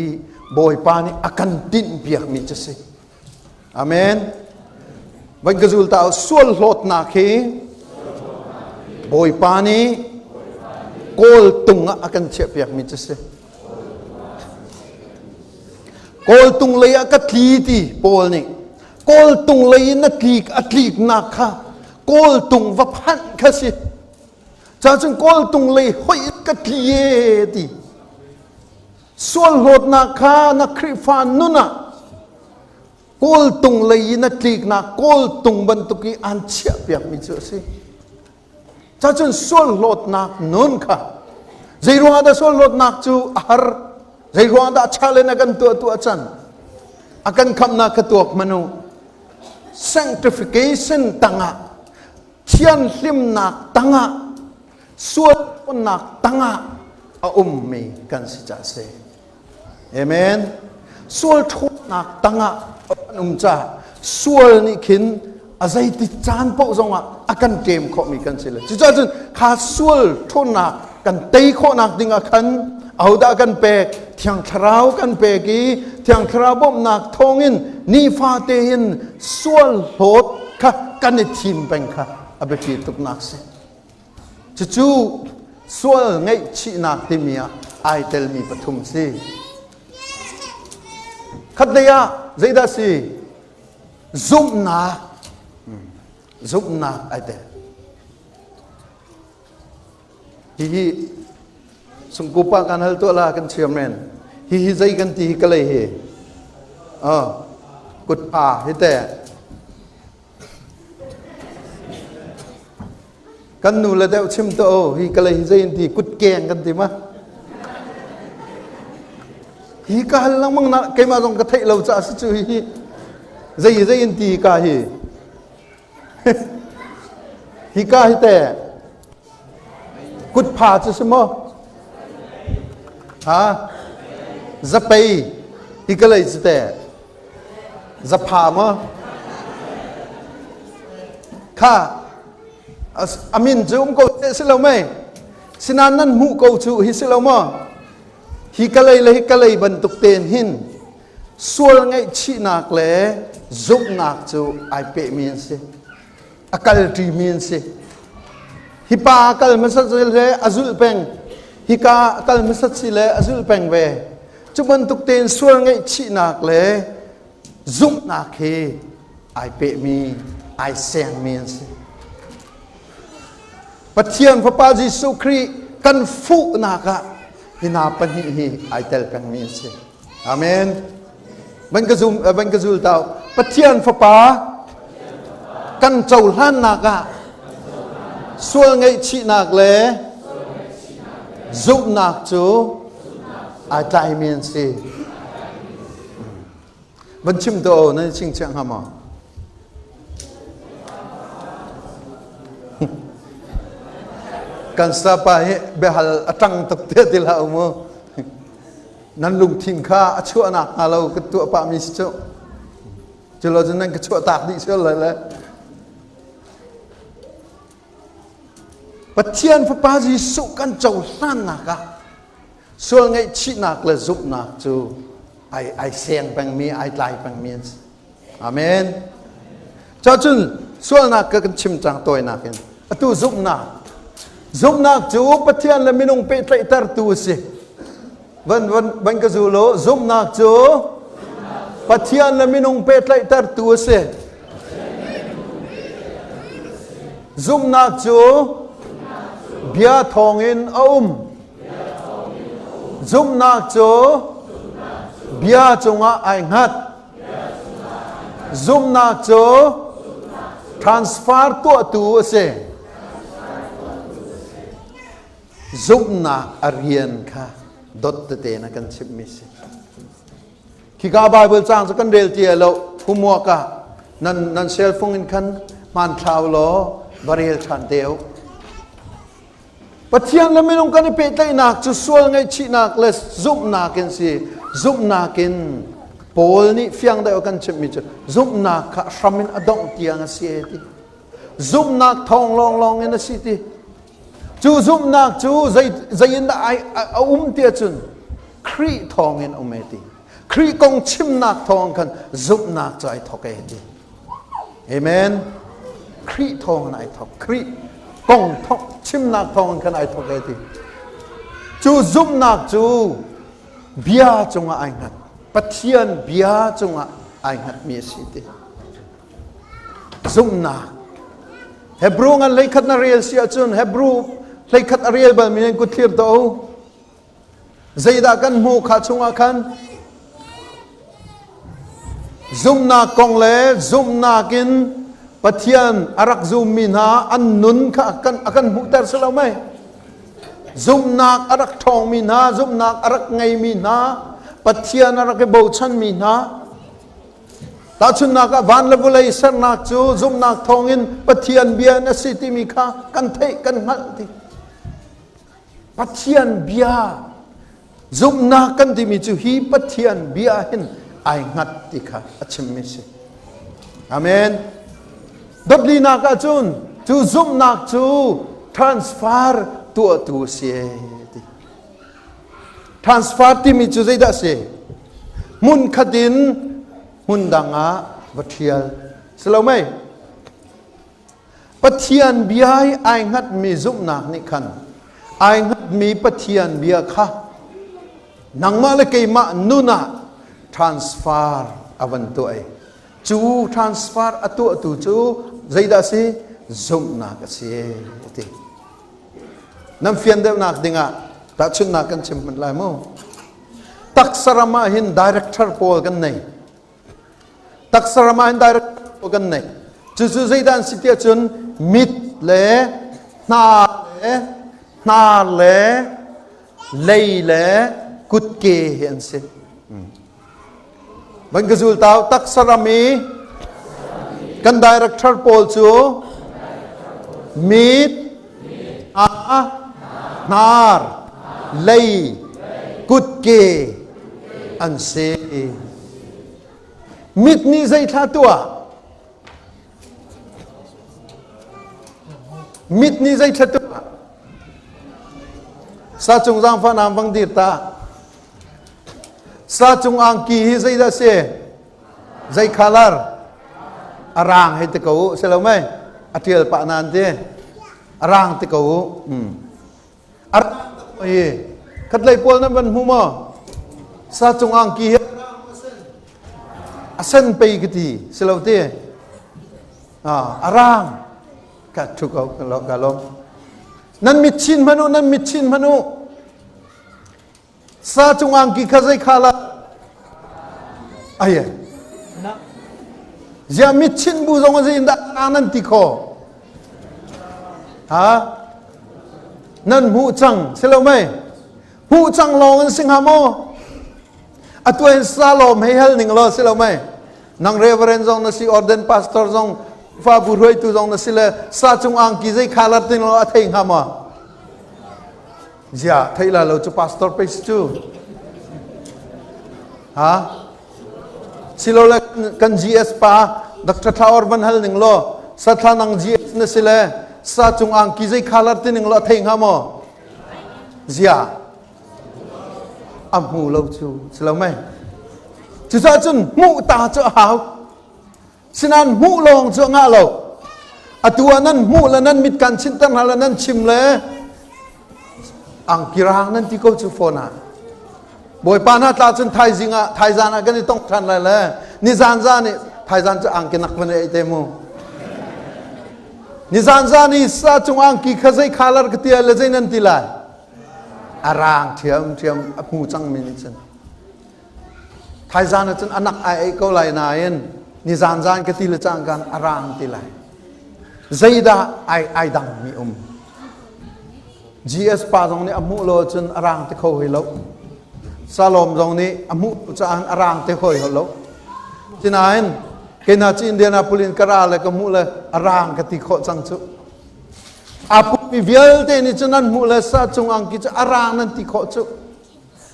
Bawipa nih a kan tinh piakmi cu si Amen. Van ka zul ta sual hlawtnak hi Bawipa nih kawltung ah a kan chiahpiakmi cu si. Kawltung lei ah ka tli ti Paul nih kawltung lei in a tlik a tliknak kha kawltung va phanh kha si. Ca cun kawltung lei hoih ka tli e ti. Sual hlawtnak kha na Khrihfa nun ah kawltung lei in a tliknak kawltung bantuk i aan chiahpiakmi cu a si. Cacun sual hlawtnak nun kha zei ruangah dah sual hlawtnak cu a har? Zei ruang dah challenge a kan tuah tu a can? A kan khamnak ka tuak manu. Sanctification tangah thianhlimnak tangah sualnak tangah a ummi kan si ca si. Amen. Sual ṭhawnnak tangah an um ca sual nih khin a zeiti caan paoh zongah a kan ṭem khawhmi kan si le cucaah cun kha sual ṭhawnnak kan tei khawhnak ding ah khan ahodah kan pek Thiang Thlarau kan pek i Thiang Thlarau bawmhnak thawngin nifate in sual hlawt kha kan i thim peng kha a biapi tuknak si. Cucu sual ngaihchihnak timi ah ai telmi pathum si. Khatlei ah zeidah si? Zumhnak. Zumhnak ai tel. Hihi sungkupa kan hal tuah la kan chairman. Hihi zei kan ti hi ka lei hi. Oh, kutpa hi te. Kan nu le deuh chim to o hi ka lei hi zei in ti kutkeng kan ti ma. Hi ka hal lengmang na keimah zong ka theih lo caah si cu hi hi zei zei in ti ka hi. Hi ka hi te kutpha cu si maw? Ha? Zapei hi ka lei cu te zapha maw? Kha a min cu um ko si lo mei? Sinan nan hmuh ko cu hi si lo maw? Hi ka lei le hi ka lei bantuk ten hin sual ngaihchihnak le zumhnak cu ai pehmi an si a kalṭimi an si hi pa a kal hmasat le a zulh peng hika a kal hmasat si le a zulh peng ve cu bantuk tein sual ngaihchihnak le zumhnak hi ai pehmi ai sengmi an si Pathian Fapa Jesuh Khrih kan fuhnak ah hi hna pahnih hi ai tel pengmi an si Amen. Van ka zum van ka zul tau. Pathian Fapa kan cohlannak ah sual ngaihchihnak le zumhnak cu ai tlaimi an si. Van chim to nan chingchiah hnga maw? Kan sapa hi biahal a ṭang tuk te ti hlah u mu. Nan lungthin kha a chuahnak hnga lo ka tuah pahmi si cu. Cu lo cun nan ka chuah tak dih sual lai le. Pathian Fapa Jesuh kan cohlannak ah sual ngaihchihnak le zumhnak cu ai ai seng pengmi ai tlai pengmi an si. Amen. Cacun sualnak ka kan chim cang tawinak in atu zumhnak zumhnak cu Pathian le minung pehtlaihtertu a si. Van van van ka zul u zumhnak cu Pathian le minung pehtlaihtertu a si. Zumhnak cu bia thawngin a um. Zumhnak cu bia cungah ai hngat. Zumhnak cu transfer tuahtu a si. Zumhnak a rian kha dot tete na kan chimhmi si. Khika Bible caang cu kan rel ti lo homework ah nan nan cell phone in khan hmanthlau law va rel ṭhan te u. Pathian le minung kan i pehtlaihnak cu sual ngaihchihnak le zumhnak in si. Zumhnak in Paul nih fiang deuh kan chimhmi cu zumhnak kha hram in a dongh tiang a si e ti. Zumhnak thawng lawnglawng in a si ti. Cu zumhnak cu zei zei in dah a um ti ahcun Khrih thawng in um e ti. Khrih kong chimnak thawng khan zumhnak cu ai thawk e ti. Amen. Khrih thawng in ai thawk. Khrih kong thawk chimnak thawng khan ai thawk e ti. Cu zumhnak cu bia cungah ai hngat. Pathian bia cungah ai hngatmi a si ti. Zumhnak. Hebrew ngan hleikhat na rel si ahcun Hebrew hleikhat a rel balmi nan kut thlir to. Zeidah kan hmuh kha chungah khan? Zumhnak kong le zumhnak in Pathian a rak zummi hna an nun kha a kan, a kan hmuhter si lo mei? Zumhnak a rak ṭhawngmi hna, zumhnak a rak ngeimi hna, Pathian a rak i bochanmi hna. Tahchunhnak ah van le vawlei sernak cu zumhnak thawngin Pathian bia in a si timi kha kan theih, kan hngalh ti. Pathian bia zumhnak kan timi cu hi Pathian bia hin ai hngat ti kha a chimmi si. Amen. Doplinak ah cun cu zumhnak cu transfer tuahtu si ti. Transfer timi cu zeidah si? Hmun khat in hmun dang ah va ṭhial. Si lo mei? Pathian bia i ai hngatmi zumhnak nih khan ai hngatmi Pathian bia kha nangmah le keimah nun ah transfer a van tuah i cu transfer a tuahtu cu zeidah a si? Zumhnak a si a ti. Nan fian deuhnak dingah tahchunhnak kan chim hmanh lai mu. Taksa ram ah hin director pawl kan nei. Taksa ram ah hin director pawl kan nei. Cucu zeidah an si tiah cun mit le hna le hnar le lei le kutke hi an si. Van ka zul tau taksa ram i kan director pawl cu mit, a, hnar, lei, kutke an si. Mit nih zei thla tuah? Mit nih zei thla tuah? Sa cung zaangfah naam vang dir ta. Sa cung angki hi zeidah si? Zei color? A rang hei ti ko u, si lo mei? A ṭial pah nan ti. A rang ti ko u. Mm. A rang hi khatlei pawl nan van hmu maw? Sa cung angki hi a sen pei ka ti, si lo ti. Ah, a rang. Ka thu ko, ka lom. Nan mit chin hmanh u, nan mit chin hmanh u. Sa cung angki kha zei kha la? Ai. Zia mit chin bu zong zei in dah nan ti kho? Ha? Nan hmuh cang, si lo mei? Hmuh cang lawng in si hnga maw? Atu in sa lawm hei hal ning law si lo mei? Nang reverend zong na si, orden pastor zong, fa bu hruaitu zong na si le sa cung angki zei kha lar ting law a thei hnga maw? Ziah theih la lo cu pastor pei si cu. Ha? Silole kan GS pa Dr. Thla van hal ning law sathla nang GS na si le sa cung angki zei khalar ti ning law thei hnga maw? Ziah a hmu lo cu si lo mei? Cucaah cun hmuh ta cu a hau. Sinain hmuh lawng cu a ngah lo. Atu ah nan hmuh le nan mit kan chinhter hna le nan chim le angki rang nan ti ko cu phone ah. Bawipa hna tla cun thaizing ah thaizan ah kan i tong ṭhan lai le nizan zan i thaizan cu angki nak van ei te mu. Nizan zan i sa cung angki kha zei khalar ka ti le zei nan ti lai. A rang ṭhiam ṭhiam a hmu cangmi nih cun. Thaizan ah cun anak ai ei ko lai nain nizan zan ka ti le cangkan a rang ti lai. Zeidah ai ai dang mi um. GS pa zong nih a hmuh lo cun a rang te kho hoi lo. Salom zong nih a hmuh caah a rang te hoi lo. Sinain keina cu Indianapolis in ka ra le ka hmuh le a rang ka ti khawh cang cu. A pummi vialte nih cun nan hmuh le sa cung angki cu a rang nan ti khawh cu.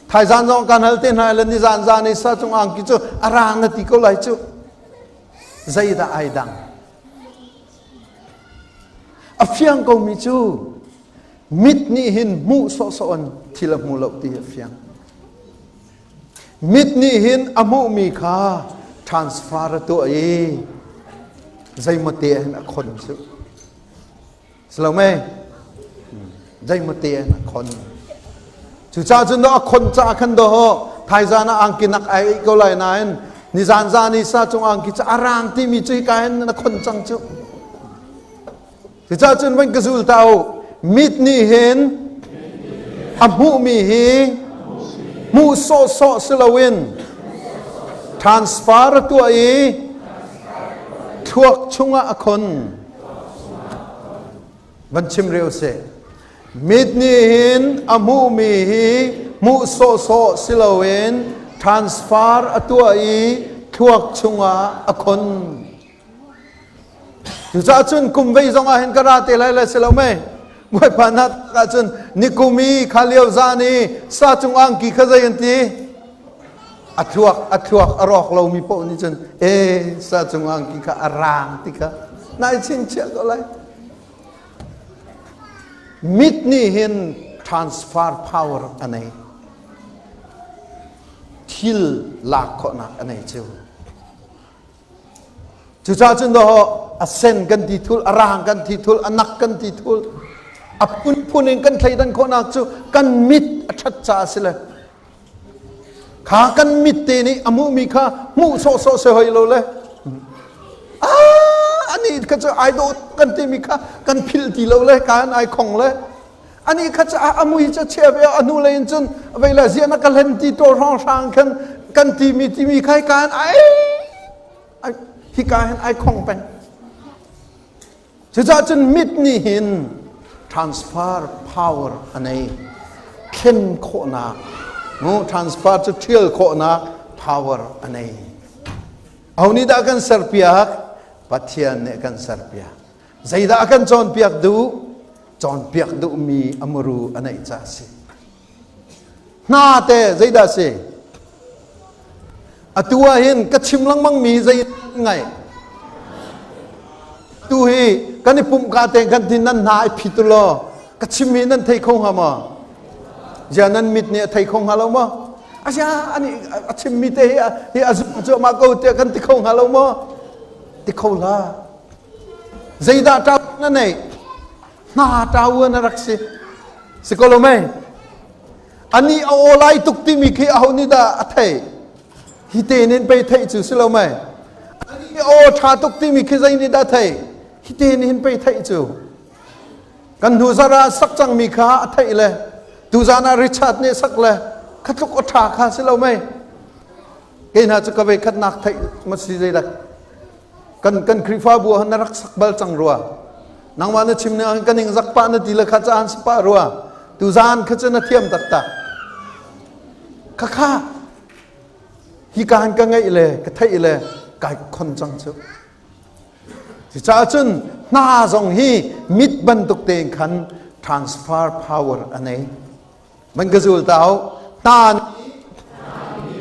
Thaizan zong kan hal te hna le nizan zan i sa cung angki cu a rang na ti ko lai cu. Zeidah ai dang? A fiang komi cu mit nih hin hmuh sawhsawh in thil a hmu lo ti a fiang. Mit nih hin a hmuhmi kha transfer a tuah i zeimaw te hin a khon cu. Salome zeimaw te an khon. Cucaah cun a khon caah khan do thaizan ah angki nak ai ko lai nain nizan zan i sa cung angki cu a rang timi cu hika hin na khon cang cu. Cucaah cun van ka zul ta u mit nih hin a hmuhmi hi hmuh sawhsawh si loin transfer a tuah i thluak chungah a khon. Van chim rih usih. Mit nih hin a hmuhmi hi hmuh sawhsawh si loin transfer a tuah i thluak chungah a khon. Cucaah cun kum vei zong ah hin ka ra te lai le si lo mei? Bawipa na ahcun nikum i kha lio zan i sa cung angki kha zei an ti? A thluak a thluak a rawk lomi paoh nih cun e sa cung angki kha a raang ti kha nai chingchiah ko lai. Mit nih hin transfer power a nei. Thil lak khawhnak a nei cu. Cucaah cun dawh a sen kan ti thul, a raang kan ti thul, a nak kan ti thul. A phunphun in kan thleidan khawhnak cu kan mit a ṭhat caah a si le kha kan mit te nih a hmuhmi kha hmuh sawhsawh si hoi lo le ani kha cu ai dawh kan timi kha kan philh ti lo le kan ai khong le ani kha cu a mui cu chia ve a hnu lei in cun vei le ziah na ka hlen ti to hrang hrang khan kan timi timi khai kan ai hika hin ai khong peng Cucaah cun mit nih hin transfer power a nei. Thlen khawhnak, no, transfer cu ṭhial khawhnak power a nei. Aho nih dah kan serpiak? Pathian nih kan serpiak. Zeidah a kan cawnpiak duh? Cawnpiak duhmi a muru a neih ca a si. Hna te zeidah si? Atu ah hin ka chim lengmang mi zei ngai? Tu hi kan i pumh ka te kan tin nan hna i phit law ka chim hi nan thei kho hnga maw? Zia nan mit nih a thei kho hnga lo maw? Asia ani a chim mi te hi hi a zum cuahmah ko tiah kan ti kho hnga lo maw? Ti kho la. Zeidah ṭau na neih? Hna ṭau na rak si. Si ko lo mei? Ani a aw lai tuk timi khi aho nih dah a theih? Hi te nin pei theih cu si lo mei? Ani a aw ṭha tuk timi khi zei nih dah theih? Hi te nin pei theih cu. Kan hnu zarh ah sak cangmi kha a theih le tuzan ah Richard nih sak le kha tluk aw ṭha kha si lo mei? Kei hna cu ka ve khatnak theih ma si zei dah? Kan kan Khrihfabu ah na rak sak bal cang rua. Nangmah na chim ning kan ing zak pah na ti le kha caan si pah rua. Tuzaan kha cu na thiam taktak. Kha kha hi kaan ka ngeih le ka theih le kai khon cang cu. Cucaah cun hna zong hi mit bantuk tein khan transfer power a nei. Man ka zul tau. Hna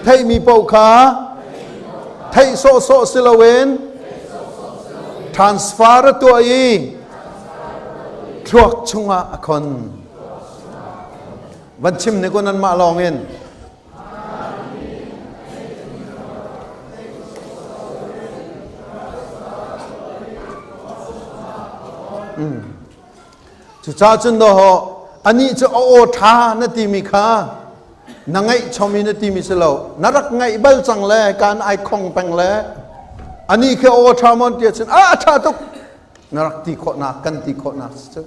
theihmi paoh kha theih sawhsawh si loin transfer a tuah i thluak chungah a khon. Van chim ne ko nanmah lawng in. Mm. Cucaah cun dawh anih cu a aw ṭha na timi kha na ngaih chom i na timi si lo na rak ngaih bal cang le kaan ai khong peng le anih khi aw ṭha mon ti ahcun a a ṭha tuk na rak ti khawhnak kan ti khawhnak si cu.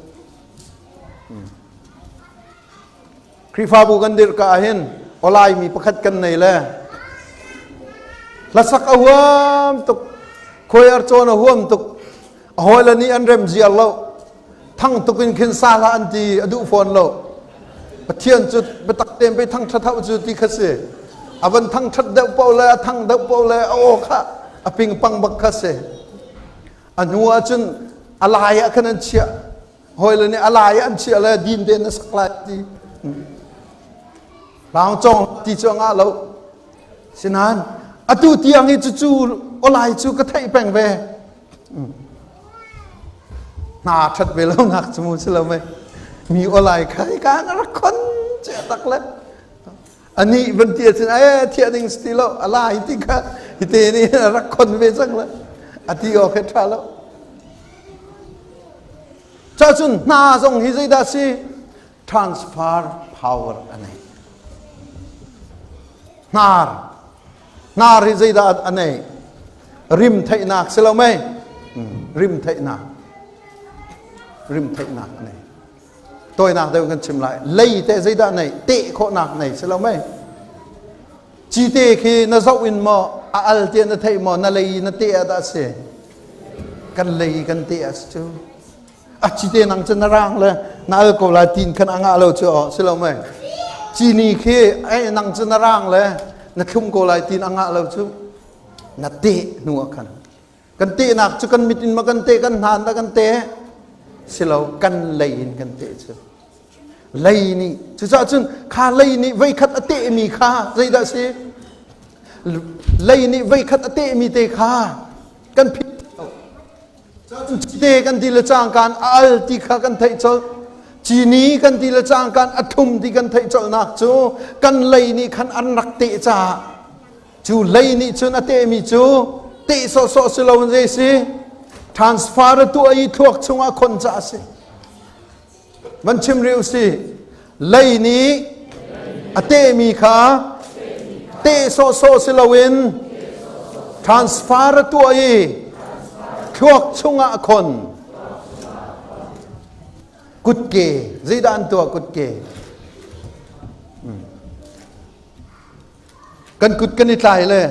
Khrihfabu kan dirh ka ahhin awlai mi pakhat kan nei le hlasak a huam tuk khuai cawn a huam tuk a hawile nih an rem ziar lo thang tuk in khin sa hlah an ti a duh fawn lo Pathian cu biatak tein pei thang ṭhat hau cu ti kha si a van thang ṭhat deuh paoh le a thang deuh paoh le a aw kha a pingpang bak kha si a hnu ah cun a lai ah khan an chiah hawile nih a lai an chiah le din tein na sak lai ti Laung cong ti cu a ngah lo sinain atu tiang hi cucu awlai cu ka theih peng ve hna ṭhat ve lo nak cu mu si lo mei mi awlai kha ka na rak khon che tak le ani van ti achin e thiah ding si ti lo a lai ti kha hi te nih rak khon ve cang le a ti awk he ṭha lo Cacun hna zong hi zeidah si? Transfer power a nei. Hnar. Hnar hi zeidah a nei? Rim theihnak si lo mei? Rim theihnak. Rim theihnak a nei. Tawinak deuh kan chim lai. Lei te zeidah nei? Teh khawhnak nei si lo mei? Cite khi na zoh in maw a al tiah na theih maw na lei na teh ah dah si? Kan lei kan teh ah si cu. A cite nang cu na rang le na al ko lai tin khan a ngah lo cu aw si lo mei. Cini khi ai nang cu na rang le na thlum ko lai tin a ngah lo cu na teh hnu ah khan kan tehnak cu kan mit in ma kan teh kan hna in dah kan teh si lo kan lei in kan teh cu lei nih cucaah cun kha lei nih voikhat a tehmi kha zeidah si lei nih voikhat a tehmi te kha kan philh Cite kan ti le cangkaan a al ti kha kan theih colh. Cini kan ti le cangkaan a thum ti kan theih colhnak cu kan lei nih khan an rak teh caah cu lei nih cun a tehmi cu teh sawhsawh si loin zei si transfer a tuah i thluak chungah khon caah a si. Van chim rih usih. Lei nih a tehmi kha teh sawhsawh si loin transfer a tuah i thluak chungah a khon. Kutke, zeidah an tuah kutke? Kan kut kan i tlai le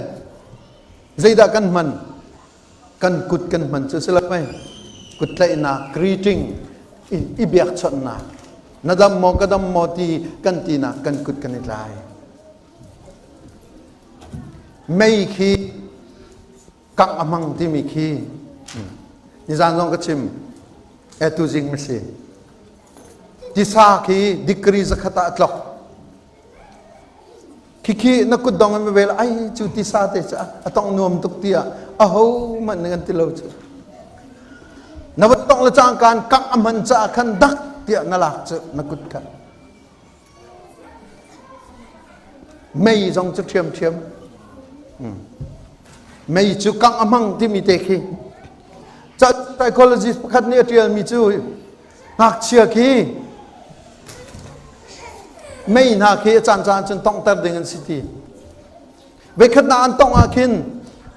zeidah kan hman? Kan kut kan hman cu si lo mei kut tlaihnak greeting i biakchawnhnak na dam maw ka dam maw ti kan tinak kan kut kan i tlai. Mei khi kangh a hmang timi khi nizan zong ka chim e tuzing ma si tisa khi degree zakhat ah a tlok. Khikhi na kutdong in vel ai cu tisa te cu a tong nuam tuk tiah aho hmanh nih kan ti lo cu. Na va tong le cangkaan kangh a hman caah khan dak tiah na lak cu na kut kha. Mei zong cu ṭhiamṭhiam. Mei cu kangh a hmang timi te khi. Psychologist pakhat nih a ṭialmi cu Ngakchia khi mei hna khi a caancaan cun tonghter ding an si ti. Voikhatnak an tongh ah khin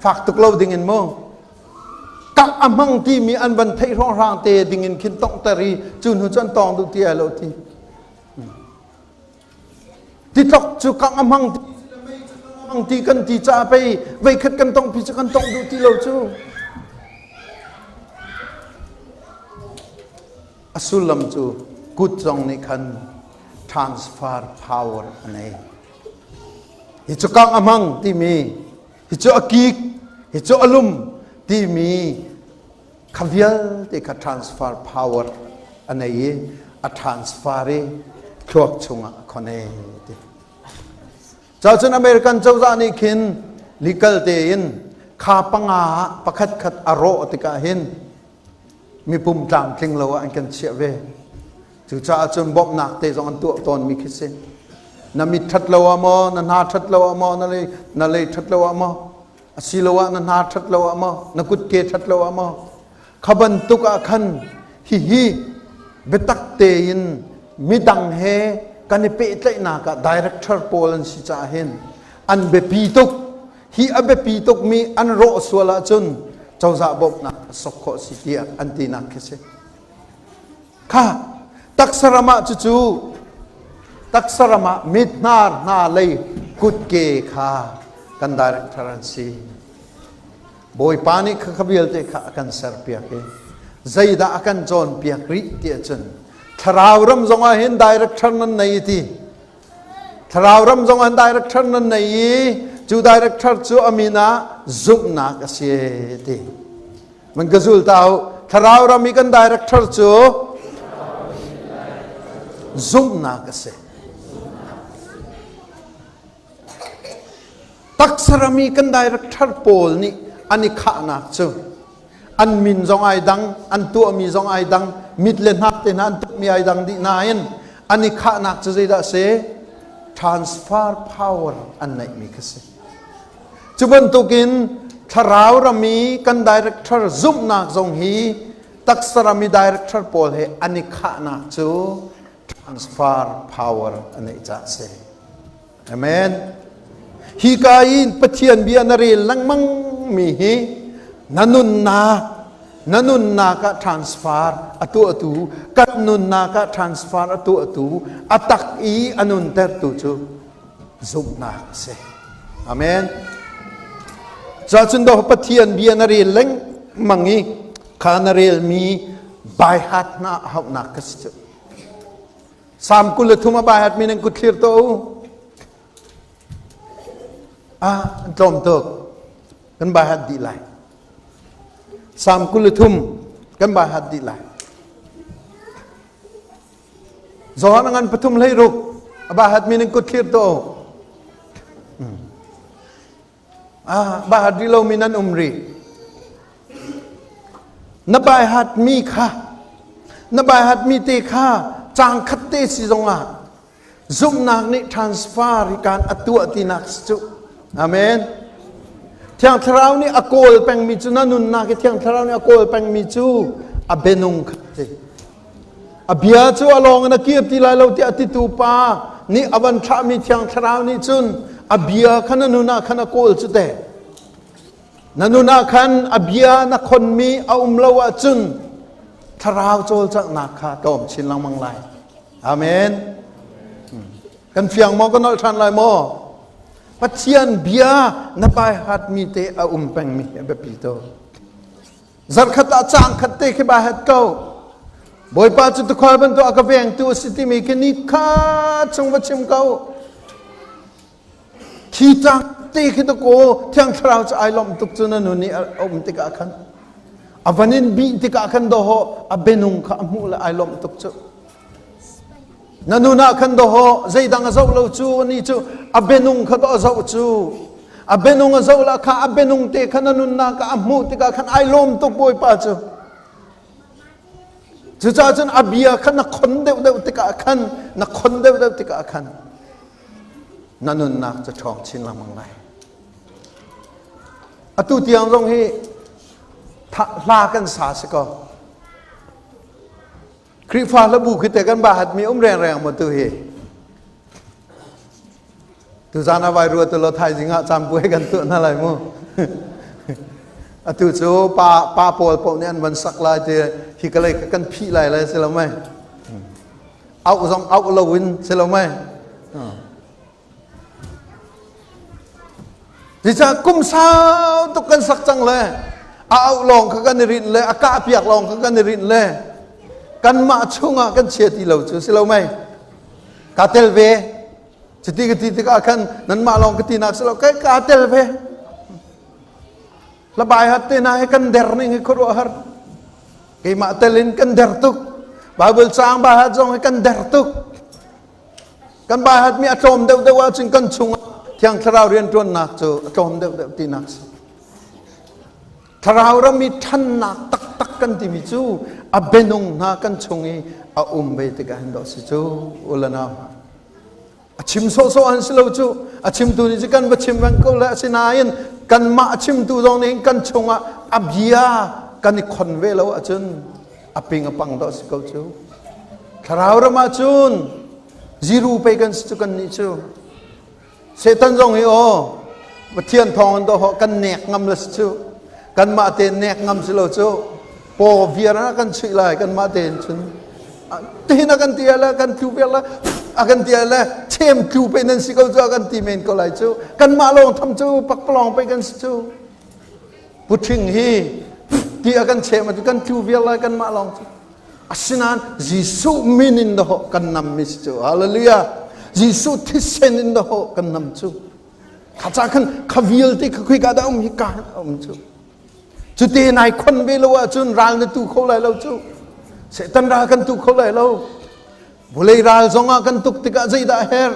fak tuk lo ding in mu. Kangh a hmang timi an van theih hrawnghrang te ding in khin tonghter i cu hnu cu an tawng duh ti ai lo ti. Titlok cu kangh a hmang ti hmang ti kan ti caah pei veikhat kan tongh pi cu kan tongh duh ti lo cu. A sullam cu kut zong nih khan transfer power a nei. Hi cu kangh a hmang timi, hi cu a kik, hi cu a lum timi kha vialte kha transfer power a nei i a transfer i thluak chungah a khon e ti. Cacun American cozah nih khin legal tein kha panga ah pakhat khat a rawh tikah hin mipum tlamtling lo ah an kan chiah ve. Cucaah cun bawmhnak te zong an tuah tawnmi khi si. Na mit ṭhat lo ah maw, na hna ṭhat lo ah maw, na lei na lei ṭhat lo ah maw, asiloah na hna ṭhat lo ah maw na kutke ṭhat lo ah maw kha bantuk ah khan hihi biatak tein midang he kan i pehtlaihnak ah director pawl an si caah hin an biapi tuk. Hi a biapi tukmi an rawh sual ahcun cozah bawmhnak a sok khawh si tiah an tinak khi si. Kha taksa ram ah cucu taksa ram ah mit hnar hna lei kutke kha kan director an si. Bawipa nih kha kha vialte kha a kan serpiak i zeidah a kan cawnpiak rih ti ahcun thlarau ram zong ah hin director nan nei ti. Thlarau ram zong ah director nan nei i cu director cu a min ah zumhnak a si ti. Man ka zul ta u. Thlarau ram i kan director cu zumhnak a si. Taksa ram i kan director pawl nih an i khahnak cu an min zong ai dang, an tuahmi zong ai dang, mit le hnak te hna an tuahmi ai dang dih nain an i khahnak cu zeidah a si? Transfer power an neihmi kha si. Cu bantukin thlarau ram i kan director zumhnak zong hi taksa ram i director pawl he an i khahnak cu transfer power a neih caah a si. Amen. Hi ka in Pathian bia na rel lengmang mi hi na nunnak na nunnak ah transfer a tuahtu kan nunnak ah transfer a tuahtu a tak i a nuntertu cu zumhnak a si. Amen. Cacun do Pathian bia na rel lengmang i kha na relmi Baihat hna a hauhnak ka si cu. Salm 23 a baihat mi nan kut thlir to u. Ah, an tlawm tuk. Kan baihat dih lai. Salm 23 kan baihat dih lai. Johan a ngan pathum hlei ruk a bahat mi nan kut thlir to. Ah, bahat rih lomi nan um rih. Na baihat mi kha na baihat mi te kha cang khat te si zongah zumhnak nih transfer hi kan a tuah tinak si cu. Amen. Thiang Thlarau nih a kawl pengmi cu na nunnak i Thiang Thlarau nih a kawl pengmi cu a benung kha si. A bia cu a lawng in a kir ti lai lo tiah titu pa nih a van thlahmi Thiang Thlarau nih cun a bia kha na nun ah khan a kawl cu teh. Na nun ah khan a bia na khonmi a um lo ahcun thlarau cawlcanghnak kha tlawm chin lengmang lai. Amen. Kan fiang maw kan nolh ṭhan lai maw? Pathian bia na baihatmi te a um pengmi a biapi tuk. Zarkhat ah caang khat te khi ba het ko. Bawipa cu tukhal bantuk a ka vengtu a si timi khi ni kha chung va chim ko. Khi caang te khi ta ko Thiang Thlarau cu ai lawmh tuk cu na nun i a um tikah khan. A van in bih tikah khan dawhawh a benung kha a hmuh le ai lawmh tuk cu. Na nun ah khan dawhawh zeidang a zoh lo cu ani cu a bianung kha dawh a zoh cu a bianung a zoh la kha a bianung te kha na nunnak ah a hmuh tikah khan ai lawm tuk Bawipa cu cucaah cun a bia kha na khon deuhdeuh tikah khan na khon deuhdeuh tikah khan na nunnak cu ṭhawng chin lengmang lai atu tiang zong hi hla kan sa si ko Khrihfa hlabu khi te kan ba hatmi um rengreng maw tu hi? Tuzan a vai rua tu lo thaizing ah campuai kan tuah hna lai mu. Atu cu pa pa pawl paoh nih an van sak lai ti hi ka lei kan phih lai lai si lo mei. Auh zong auh lo in si lo mei. Zeicah kum sau tuk kan sak cang le a auh lawng kha kan i rinh le a kah piak lawng kha kan i rinh le kanmah chungah kan chia ti lo cu si lo mei kaa tel ve cuti ka ti tikah khan nanmah lawng ka tinak si lo kai kaa tel ve labai hat te na he kan der ning hi khuaruahhar keimah tel in kan der tuk Bible caang ba hat zong hi kan der tuk Kan baihatmi a tlawm deuhdeuh ahcun kan chungah Thiang Thlarau rianṭuannak cu a tlawm deuhdeuh tinak si. Thlarau ram i ṭhannak taktak kan timi cu a bianung hna kan chung i a um ve tikah hin dawh si cu ulanau hna. A chim sawhsawh an si lo cu a chimtu nih cu kan va chim reng ko le asinain kanmah a chimtu zong nih kan chungah a bia kan i khon ve lo ahcun a ping a pang dawh si ko cu. Thlarau ram ah cun ziru pei kan si cu kan nih cu. Satan zong hi aw Pathian thawng in dawh kan nek ngam la si cu. Kanmah te nek ngam si lo cu. Paw viar ah kan chuih lai kanmah tein cun. Tihin a kan ti le kan tlu viar le a kan ti le chem tlu pe nan si ko cu a kan ti men ko lai cu. Kanmah lawng tham cu pakpalawng pe kan si cu. Puṭhing hi ti a kan chem ah kan tlu viar lai kanmah lawng cu. Asinain Jesuh min in dahawh kan nam mi si cu. Hallelujah. Jesuh thisen in dahawh kan nam cu. Kha ca khan kha vialte kha khoi ka dah um hi ka um cu. Cute nai khon ve lo ahcun ral na tu kho lai lo cu. Satan ral kan tu kho lai lo. Vulei ral zongah kan tuk tikah zeidah herh?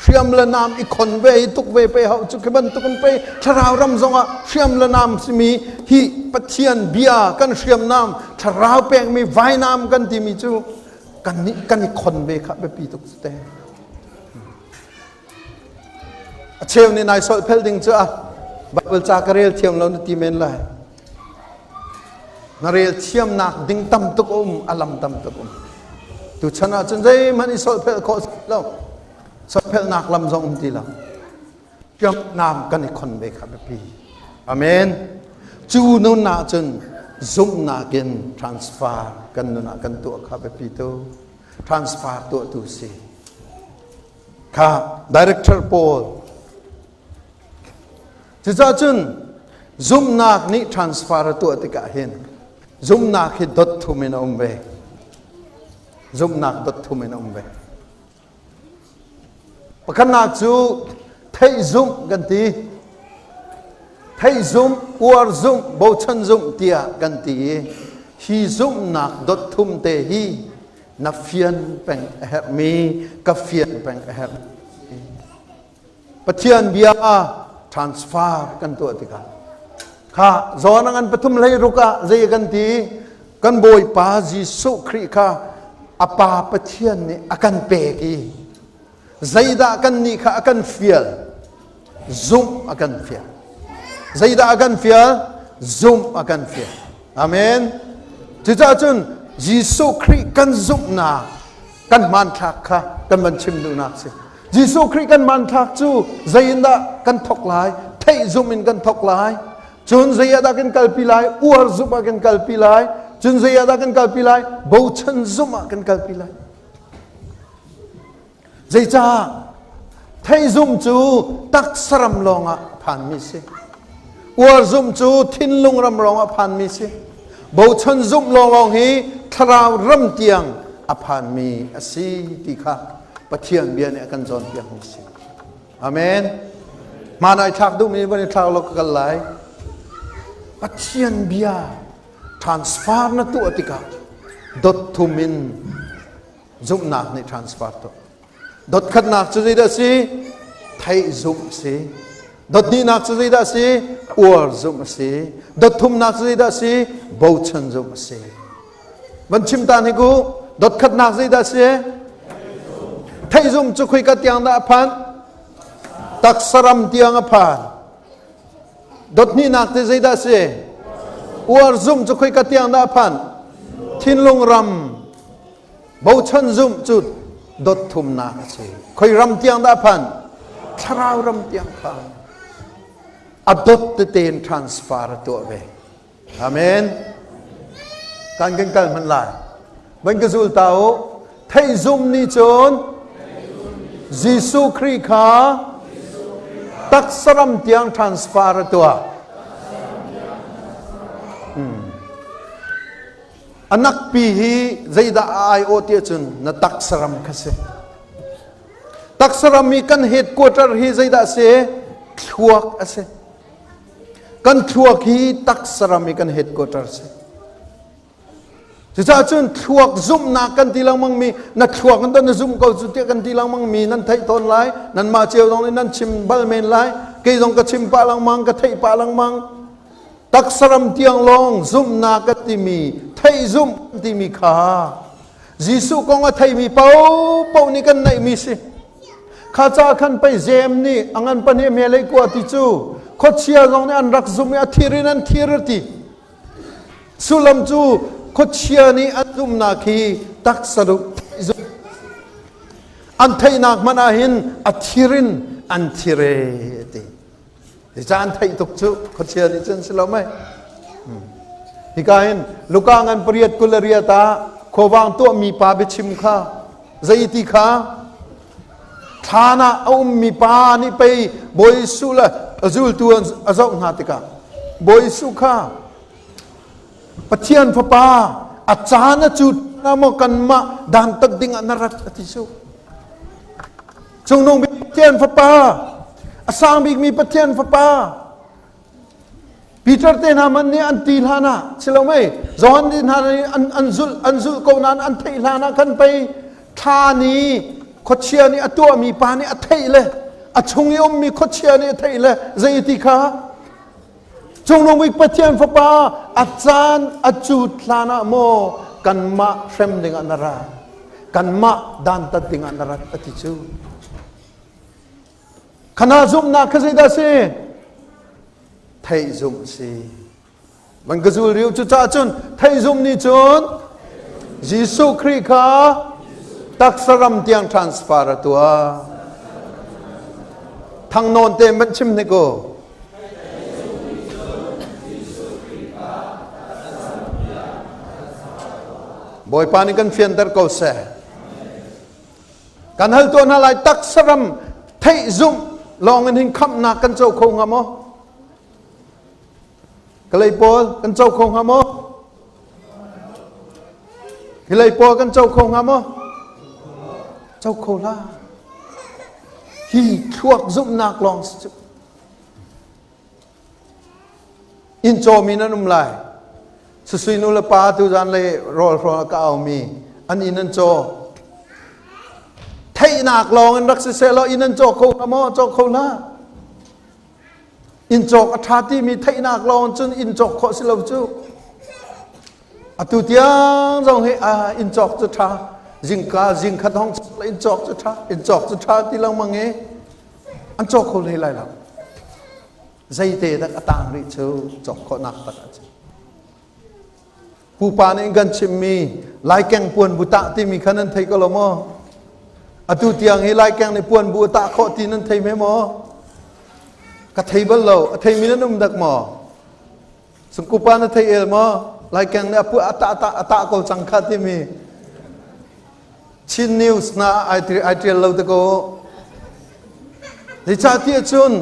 Hriam le nam i khon ve i tuk ve pe hau cu khi bantuk in pe thlarau ram zongah hriam le nam simi hi Pathian bia kan hriamnam thlarau pekmi vainam kan timi cu kan nih kan i khon ve kha biapi tuk cu te. A cheu nih nai solhphel ding cu a Bible ca ka rel thiam lo na ti men lai. Na rel thiamnak ding tam tuk a um, a lam tam tuk um. Tuchan ah cun zeihmanh i solhphel khawh lo. Solhphelnak lam zong um ti lo. Hriamnam kan i khon ve kha biapi. Amen. Cu nun ah cun zumhnak in transfer kan nun ah kan tuah kha biapi tu. Transfer tuahtu si. Kha director pawl Cucaah cun zumhnak nih transfer a tuah tikah hin. Zumhnak hi dot thum in a um ve. Zumhnak dot thum in a um ve. Pakhatnak cu theih zumh kan ti. Theih zumh, uar zumh, bochan zumh tiah kan ti i hi zumhnak dot thum te hi na fian peng a herhmi ka fian peng a herh. Pathian bia transfer kan tuah tikah kha zawn ngan pathum hlei ruk ah zei kan ti kan Bawipa Jesuh Khrih kha a Pa Pathian nih a kan pek i zeidah kan nih kha a kan fial zumh a kan fial zeidah a kan fial zumh a kan fial amen cucaah cun Jesuh Khrih kan zumhnak kan hmanthlak kha kan van chim duhnak si Jesuh Khrih kan hmanthlak cu zei in dah kan thok lai theih zumh in kan thok lai cun zei ah dah kan kalpi lai uar zumh ah kan kalpi lai cun zei ah dah kan kalpi lai bochan zumh ah kan kalpi lai zeicah theih zumh cu taksa ram lawngah phanmi si uar zumh cu thinlung ram lawngah phanmi si bochan zumh lawnglawng hi thlarau ram tiang a phanmi a si ti kha Pathian bia nih a kan cawnpiakmi si. Amen. Hmaan ai thlak duhmi van i thlak law ka kal lai. Pathian bia transfer na tuah tikah dot thum in zumhnak nih transfer tuah. Dot khatnak cu zeidah si? Theih zumh si. Dot hnihnak cu zeidah si? Uar zumh a si. Dot thumnak cu zeidah si? Bochan zumh a si. Van chim ta hnik u. Dot khatnak zeidah si? Theih zumh cu khoika tiang dah a phan? Taksaram tiang a phan. Dot hnihnak te zeidah si? Uar zumh cu khoika tiang dah a phan? Thinlung ram. Bochan zumh cu dot thumnak a si. Khoi ram tiang dah phan? Thlarau ram tiang phan. A dot tete in transfer a tuah ve. Amen. Kan kan kal hman lai. Van ka zul ta u. Theih zum nih cun Jesuh Khrih kha taksaram tiang transfer a tuah. Hmm. A nakpi hi zeidah a aiawh ti ahcun na taksaram kha si. Taksaram i kan headquarter hi zeidah a si? Thluak a si. Kan thluak hi taksaram i kan headquarter si. Cucaah cun thluak zumhnak kan ti lengmang mi na thluak in na zumh ko cu tiah kan ti lengmang mi nan theih tawn lai nanmah cio zong nih nan chim bal men lai kei zong ka chim pah lengmang ka theih pah lengmang Taksaram tiang lawng zumhnak a timi, theih zumh timi kha Jesuh kong a theimi paohpaoh nih kan neihmi si. Kha ca khan pei Jeim nih a ngan pahnih me lei kua ti cu khuachia zong nih an rak zumh i a thir in an thir ti. Sullam cu khuachia nih an zumhnak hi taksa zumh an theihnak hmanh ah hin a thir in an thir e ti. Zeicah an theih tuk cu khuachia nih cun si lo mei. Hika hin Luka ngan pariat kul le riat ah khuavang tuahmi pa biachim kha zei ti kha thlan ah a ummi pa nih pei Bawi Jesuh le a zultu a zoh hna tikah Bawi Jesuh kha Pathian fapa a caan a cut maw kanmah dantat ding ah na rat a ti cu. Cungnung bik Pathian Fapa, a sang bikmi Pathian Fapa. Peter te hna man nih an ti hlan ah silo mei Johan te hna nih an an zulh an zulh ko nain an theih hlan ah khan pei thla ni khuachia nih a tuahmi pa nih a theih le a chung i ummi khuachia nih a theih le zei ti kha Cungnung bik Pathian Fapa a caan a cut hlan ah maw kanmah hrem dingah na ra kanmah dantat dingah na rat a ti cu khana zumhnak kha zeidah si theih zumh si van ka zul riu cu caah cun theih zumh nih cun Jesuh Khrih kha taksa ram tiang transfer a tuah thangnawn te man chim hnik u Bawipa nih kan fianter ko seh. Kan hal tuah hna lai taksaram theih zumh lawng in hin khamhnak kan co kho hnga maw? Kalay pawl kan co kho hnga maw? Hi lei pawl kan co kho hnga maw? Co kho hlah. Hi thluak zumhnak lawng si cu. Inn cawmi nan um lai. Susui nu le pa tu zan le rawl hrawl a ka aumi an inn an caw. Theihnak lawng in rak si seh law inn an caw kho hnga maw? Caw kho hlah. Inn cawk a ṭha timi theihnak lawng cun inn cawk khawh si lo cu. Atu tiang zong hi inn cawk cu ṭha. Zingka zingkhat hong inn cawk cu ṭha, inn cawk cu ṭha ti lengmang i an cawk kho hlei lai lo. Zeite dak a tang rih cu cawk khawhnak tak a si. Pupa nih kan chimmi Laikeng puan bu tah timi kha nan thei ko lo maw? Atu tiang hi Laikeng nih puan bu a tah khawh ti nan thei me maw? Ka thei bal lo. A theimi nan um dak maw? Sungkupa na thei el maw? Laikeng nih a pu a tah tah a tah ko cang kha timi. Chin News na ai ai tial lo te ko. Zeicahtiah cun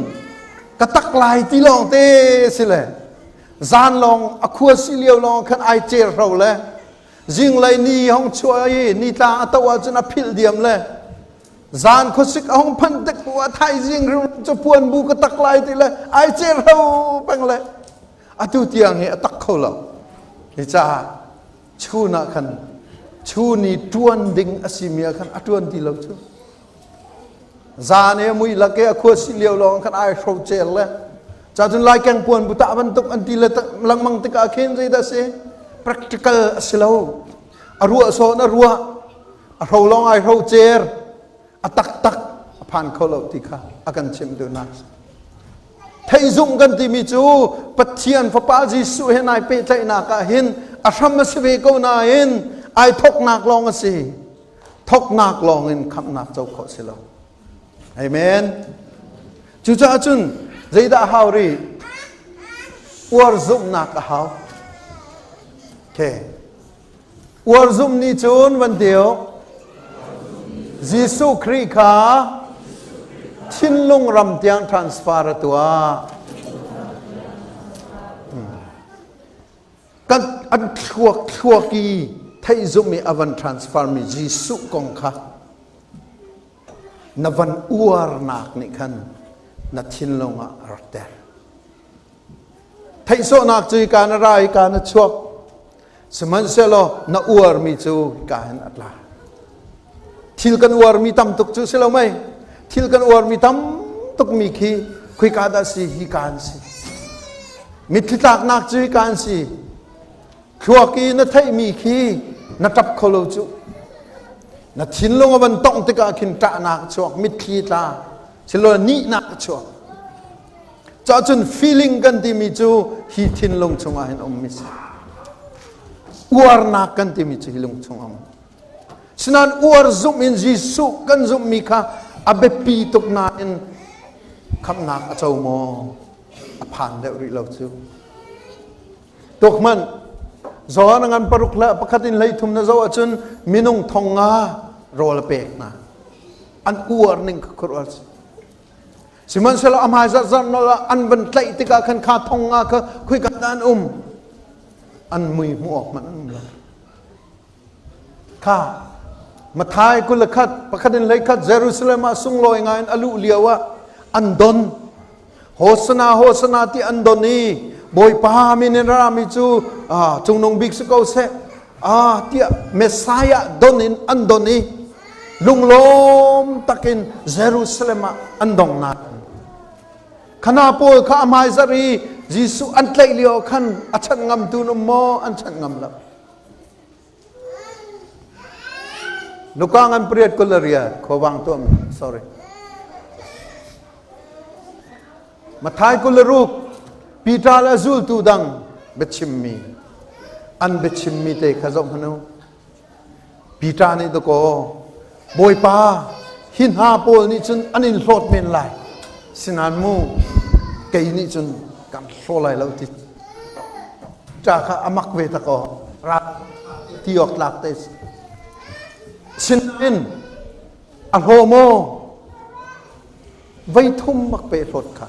ka tak lai ti lawng te si le zan lawng a khua si lio lawng khan ai cer hro le zinglei ni hong chuah i nitlang a to ahcun a philh diam le zan khuasik a hong phanh tik bu ah thaizing cu puan bu ka tak lai ti le ai cer hro peng le atu tiang hi a tak kho lo hi caah chun ah khan chun i ṭuan ding a simi ah khan a ṭuan ti lo cu Zan i mui lak i a khua si lio lawng khan ai hro cel le cacun laikeng puan bu tah bantuk an ti le lengmang tikah khin zeidah si practical a si lo a ruah sawn a ruah a hro lawng ai hro cer a taktak a phan kho lo ti kha a kan chimh duhnak theizung kan timi cu Pathian Fapa Jesuh he nai pehtlaihnak ah hin a hram a si ve ko nain ai thoknak lawng a si thoknak lawngin khamhnak co khawh si lo. Amen. Cucaah cun zeidah a hau rih? Uar zumhnak a hau. Okay. Uar zumh nih cun van tio Jesuh Khrih kha thinlung ram tiang transfer a tuah. Kan an thluak thluak i theihzumh i a van transfer mi Jesuh kong kha na van uarnak nih khan na thinlung ah a rak ter. Theihsawhnak cu hika na ra hika na chuak. Sihmanhsehlaw na uarmi cu hika hin a tla. Thil kan uarmi tam tuk cu si lo mei? Thil kan uarmi tam tukmi khi khuika dah si hika an si. Mitthli tlaknak cu hika an si. Thluak i na theihmi khi na ṭap kho lo cu. Na thinlung a van tongh tikah khin ṭahnak a chuak, mitthli tla, silo nihnak a chuak. Cahcun feeling kan timi cu hi thinlung chungah hin ummi si. Uarnak kan timi cu hi lung chung um. Sinain uar zumh in Jesuh kan zumhmi kha a biapi tuk nain khamhnak a co maw? A phan deuh rih lo cu. Tuk hmanh, Johan a ngan paruk le pakhat in 13 na zoh ahcun minung thong nga rawl a pek hna. An uar ning kha khuaruah si. Sihmanhsehlaw a hmai zarh nol ah an van tlaih tikah khan kha thong nga kha khuika dah an um? An mui hmuh awk hmanh an um lo. Kha Mathai 21 pakhat in 11 Jerusalem ah sunglawi ngai in a luh lio ah an don. Hosana Hosana ti an don i Bawipa min in rami cu cungnung bik si ko seh ah tiah Messiah don in an don i lunglawm takin Jerusalem ah an dong nain khana pawl kha a hmaizarh i Jesuh an tlaih lio khan a chanh ngamtu um maw an chanh ngam lo Luka ngan pariat 28 khuavang tuah sorry. Mathai 26 Peter le zultu dang biachimmi an biachimmi te kha zoh hmanh u. Peter nih dakaw Bawipa hi hna pawl nih cun an in hlawt men lai sinan mu kei nih cun kan hlaw lai lo ti ṭa kha a mak ve tak aw ra ti awk tlak te sinain a hlaw maw voi thum mak pe hlawt kha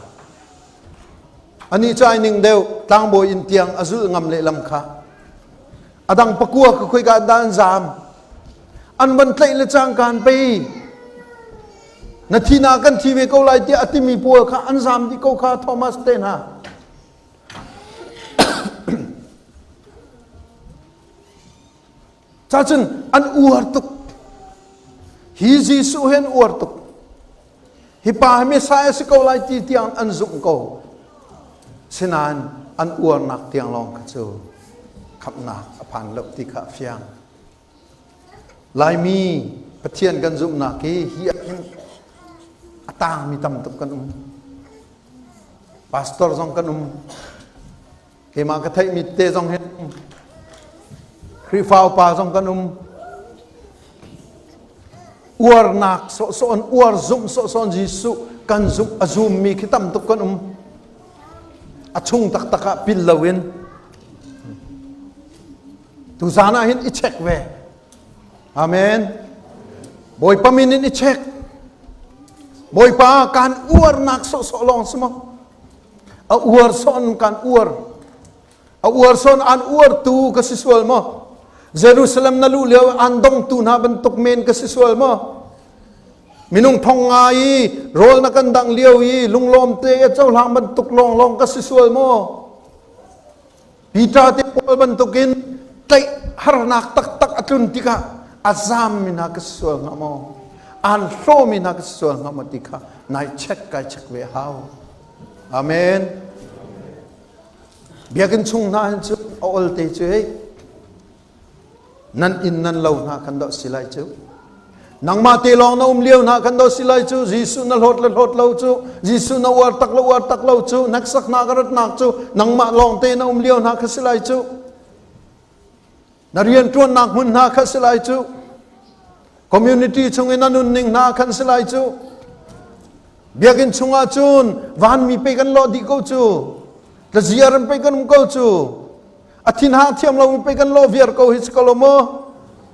ani cu ai ning deuh tlangbawi inn tiang a zulh ngam lehlam kha. A dang pakua ka khoika dah an zaam. An van tlaih le cangka an pei. Na thi na kan thi ve ko lai tiah a timi pawl kha an zaam dih ko kha Thomas te hna. Cacun an uar tuk. Hi Jesuh hi an uar tuk. Hi pa hi Messiah si ko lai ti tiang an zumh ko. Sinain an uarnak tiang lawng kha cu khamhnak a phan lo ti kha a fiang. Laimi Pathian kan zumhnak hi hi ah hin a tangmi tam tuk kan um. Pastor zong kan um. Keimah ka theihmi te zong hi Khrihfa upa zong kan um. Uarnak sawhsawh in uar zumh sawhsawh in Jesuh kan zumh a zummi khi tam tuk kan um. A chung taktak ah pil loin tuzan ah hin i check ve. Amen. Bawipa min in i check. Bawipa kan uarnak sawhsawh lawng si maw? A uar sawn kan uar. A uar sawn an uartu ka si sual maw? Jerusalem na luh lio an dongtu hna bantuk men ka si sual maw? Minung thong nga i rawl na kan dang lio i lunglawm te a cohlang bantuk lawnglawng ka si sual maw? Peter te Paul bantukin tlaih harnak taktak a tlun tikah a zaammi hna ka si sual hnga maw? Aan hlawmi hna ka si sual hnga maw ti kha nai check kai check ve hau. Amen. Biakinn chung hna hin cu a ol te cu hei nan inn nan lo hna kan doh si lai cu. Nangmah te lawng na um lio hna kan doh si lai cu. Jesuh na hlawt le hlawt lo cu. Jesuh na uar tak le uar tak lo cu. Hneksaknak a ratnak cu nangmah lawng te na um lio hna kha si lai cu. Na rianṭuannak hmun hna kha si lai cu. Community chung in na nunning hna khan si lai cu. Biakinn chungah cun vanmi pe kan lawh dih ko cu. Tlaziar in pe kan um ko cu. A thinhang thiam lomi pe kan lawh viar ko hi si ko lo maw?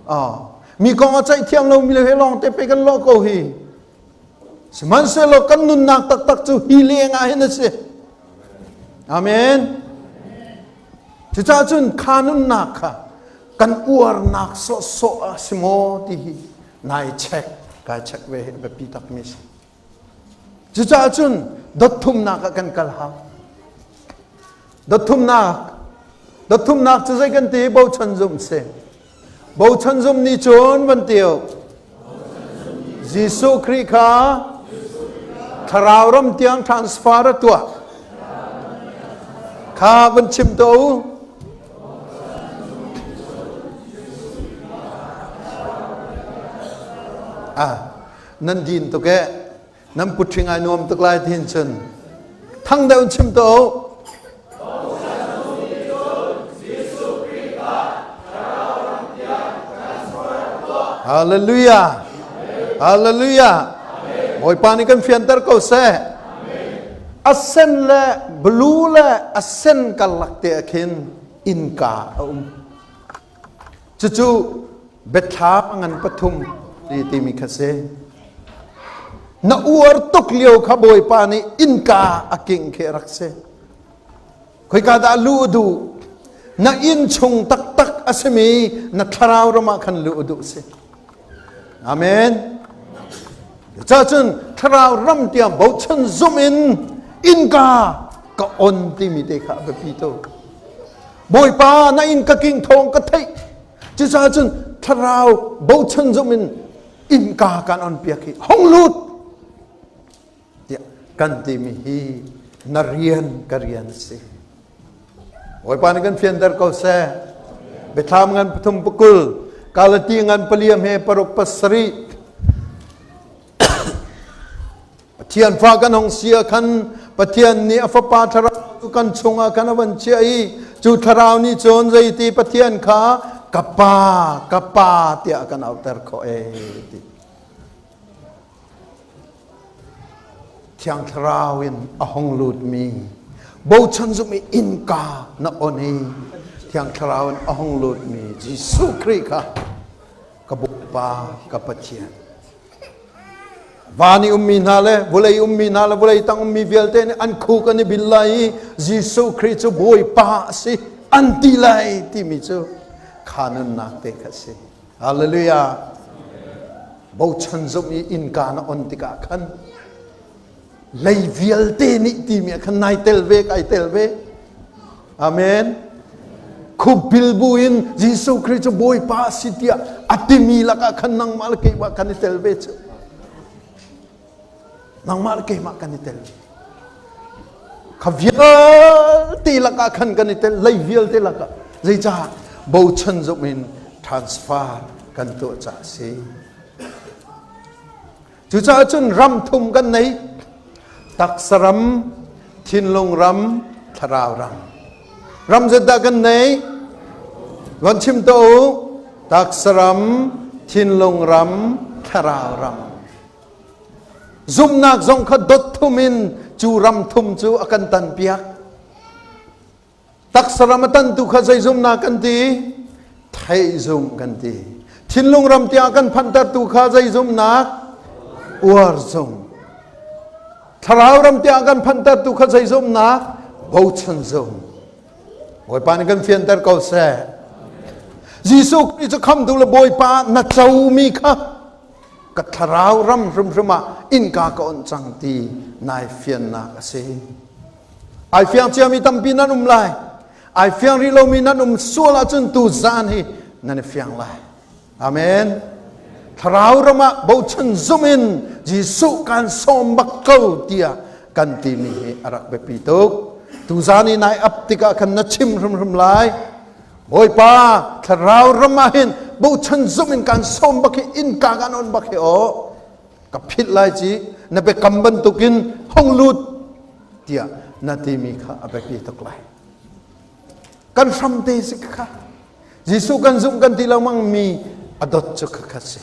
Ah, mi kong a ceih thiam lomi le he lawng te pe kan lawh ko hi. Sihmanhsehlaw kan nunnak taktak cu hi leng ah hin a si. Amen. Cucaah cun kha nunnak kha kan uarnak sawhsawh a si maw ti hi nai check kai check ve hi biapi takmi si. Cucaah cun dotthumnak ah kan kal hau. Dotthumnak dotthumnak cu zei kan ti bochan zumh si. Bochan zumh nih cun van ti u. Jesuh Khrih kha thlarau ram tiang transfer a tuah. Kha van chim to u. Ah, nan din tuk e. Nan putṭhing ai nuam tuk lai tin cun. Thang deuh in chim to u. Hallelujah. Hallelujah. Bawipa nih kan fianter ko seh. A sen le blue le a sen karlak te ah khin innka a um. Cucu biathlam a ngan pathum ti timi kha si. Na uar tuk lio kha Bawipa nih innka a king khi a rak si. Khoika dah luh a duh? Na inn chung taktak a simi na thlarau ram ah khan luh a duh si. Amen. Cucun thlarau ram tiang bochan zum in innka ka on timi te kha a biapi tuk. Bawipa na inn ka king thawng ka theih. Cucaah cun thlarau bochan zum in innka kan on piak hi hong lut tiah kan timi hi na rian ka rian a si. Bawipa nih kan fianter ko seh. Biathlam ngan pathum pakul, Galati ngan paliam he paruk pasarih. Pathian fa kan hong si ah khan Pathian nih a fapa thlarau cu kan chungah khan a van chiah i cu thlarau nih cun zeiti Pathian kha ka pa ka pa tiah a kan auhter khawh ee ti. Thiang Thlarau in a hung lutmi bochan zumh i innka na on i Thiang Thlarau in a hung lutmi Jesuh Khrih kha ka Bawipa ka Pathian van i ummi hna le vawlei ummi hna le vawlei tang ummi vialte nih an khuk an i bil lai i Jesuh Khrih cu Bawipa a si an ti lai timi cu. Kha nunnak te kha si. Hallelujah. Bochan zumh i innka na on tikah khan lei vialte nih timi ah khan nai tel ve kai tel ve. Amen. Khupbil bu in Jesuh Khrih cu Bawipa a si tiah a timi lakah khan nangmah le keimah kan i tel ve cu. Nangmah le keimah kan i tel. Kha vialte lakah khan kan i tel, lei vialte lakah. Zeicah bochan zumh in transfer kan tuah caah a si. Cucaah cun ram thum kan nei. Taksa ram, thinlung ram, thlarau ram. Ram zeidah kan nei? Von chim to u. Taksa ram, thinlung ram, thlarau ram. Zumhnak zong kha dot thum in cu ram thum cu a kan tanpiak. Taksa ram a tantu kha zei zumhnak kan ti? Theih zumh kan ti. Thinlung ram tiang kan phanhtertu kha zei zumhnak? Uar zumh. Thlarau ram tiang kan phanhtertu kha zei zumhnak? Bochan zumh. Bawipa nih kan fianter ko seh. Jesuh Khrih cu khamtu le Bawipa na comi kha ka thlarau ram hrimhrim ah innka ka onh cang ti nai fiannak a si. Ai fiang ciami tampi nan um lai. Ai fiang rih lomi nan um sual ahcun tu zan hi nan i fiang lai. Amen. Thlarau ram ah bochan zum in Jesuh kan sawm bak ko tiah kan timi hi a rak biapi tuk. Tuzan i nai ap tikah khan na chim hrimhrim lai. Bawipa thlarau ram ah hin bochan zum in kan sawm bak hi innka kan on bak hi aw ka philh lai ci na biakam bantukin hong lut tiah na timi kha a biapi tuk lai. Kan hramte si kha Jesuh kan zumh kan ti lengmang mi a dot cu kha si.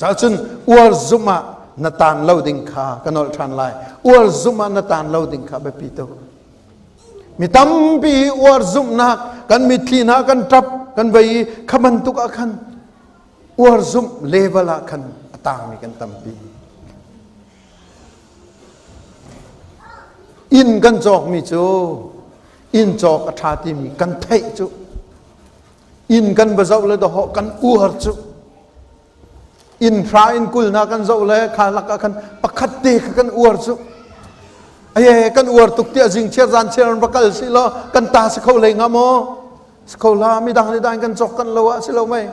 Cacun uar zumh ah na taan lo ding kha ka nolh ṭhan lai. Uar zumh ah na taan lo ding kha biapi tuk. Mi tampi hi uar zumhnak kan mitthli hna kan ṭap kan vei i kha bantuk ah khan uar zumh level ah khan a tangmi kan tampi. Inn kan cawkmi cu inn cawk a ṭha timi kan theih cu inn kan va zoh le dawhawh kan uar cu inn hra in kul hna kan zoh le kha lakah khan pakhat te kha kan uar cu aye kan uar tuk tiah zing chiar zan chiar an va kal si law kan ta si kho lei hnga maw si kho hlah midang nih dang kan cawk kan lo ah si lo mei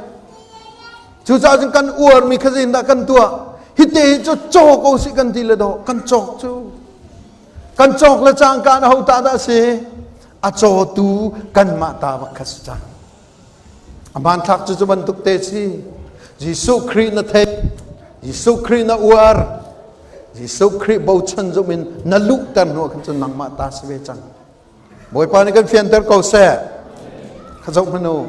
cucaah cun kan uar mi kha zeitindah kan tuah hi te hi cu caw ko si kan ti le dawh kan cawk cu Kan cawk le cangka na ho ta dah si? A cawtu kanmah ta bak kha si cang. A hmanthlak cu cu bantuk te si. Jesuh Khrih na theih, Jesuh Khrih na uar, Jesuh Khrih bochan zum in na luhter hnu ah khan cun nangmah ta si ve cang. Bawipa nih kan fianter ko seh. Kha zoh hmanh u.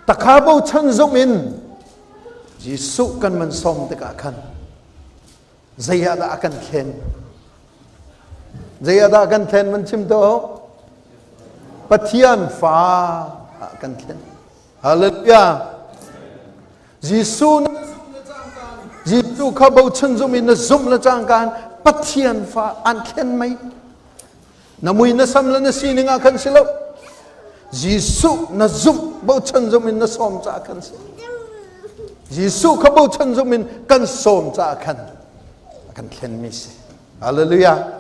Takha bochan zum in Jesuh kan man sawm tikah khan zei ah dah a kan thlen? Zei ah dah a kan thlen van chim to? Pathian fa ah kan thlen. Hallelujah. Jesuh na Jesuh kha bochan zum in na zumh le cangka Pathian fa an thlen mei. Na mui na sam le na sining ah khan si lo. Jesuh na zumh bochan zum in na sawm caah khan si. Jesuh kha bochan zum in kan sawm caah khan a kan thlenmi si. Hallelujah.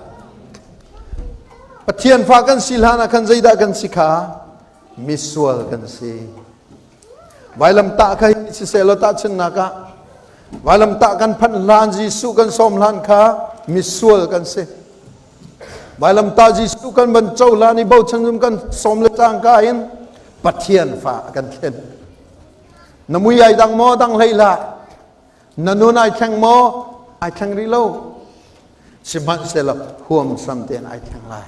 Pathian fa kan si hlan ah khan zeidah kan si kha? Misual kan si. Vailamtah kha hi siseh law tahchunhnak ah vailamtah kan phanh hlan Jesuh kan sawm hlan kha misual kan si. Vailamtah Jesuh kan van cohlan i bochan zum kan sawm le cangka in Pathian fa a kan thlen. Na mui ai dang maw dang hlei hlah. Na nun ai thleng maw ai thleng rih lo. Sihmanhsehlaw huamsam tein ai thleng lai.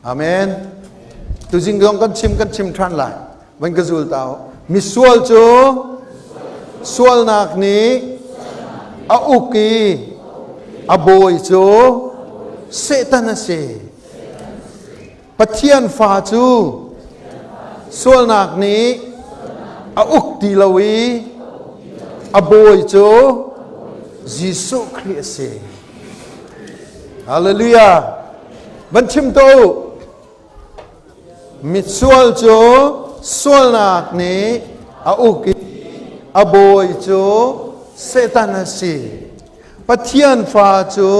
Amen. Tuzing zong kan chim kan chim ṭhan lai. Van ka zul ta u. Misual cu sualnak nih a uk i a bawi cu Satan a si. Pathian fa cu sualnak nih a uk ti lo i a bawi cu Jesuh Khrih a si. Hallelujah. Van chim to u. Misual cu sualnak nih a uk i a bawi cu Satan a si. Pathian fa cu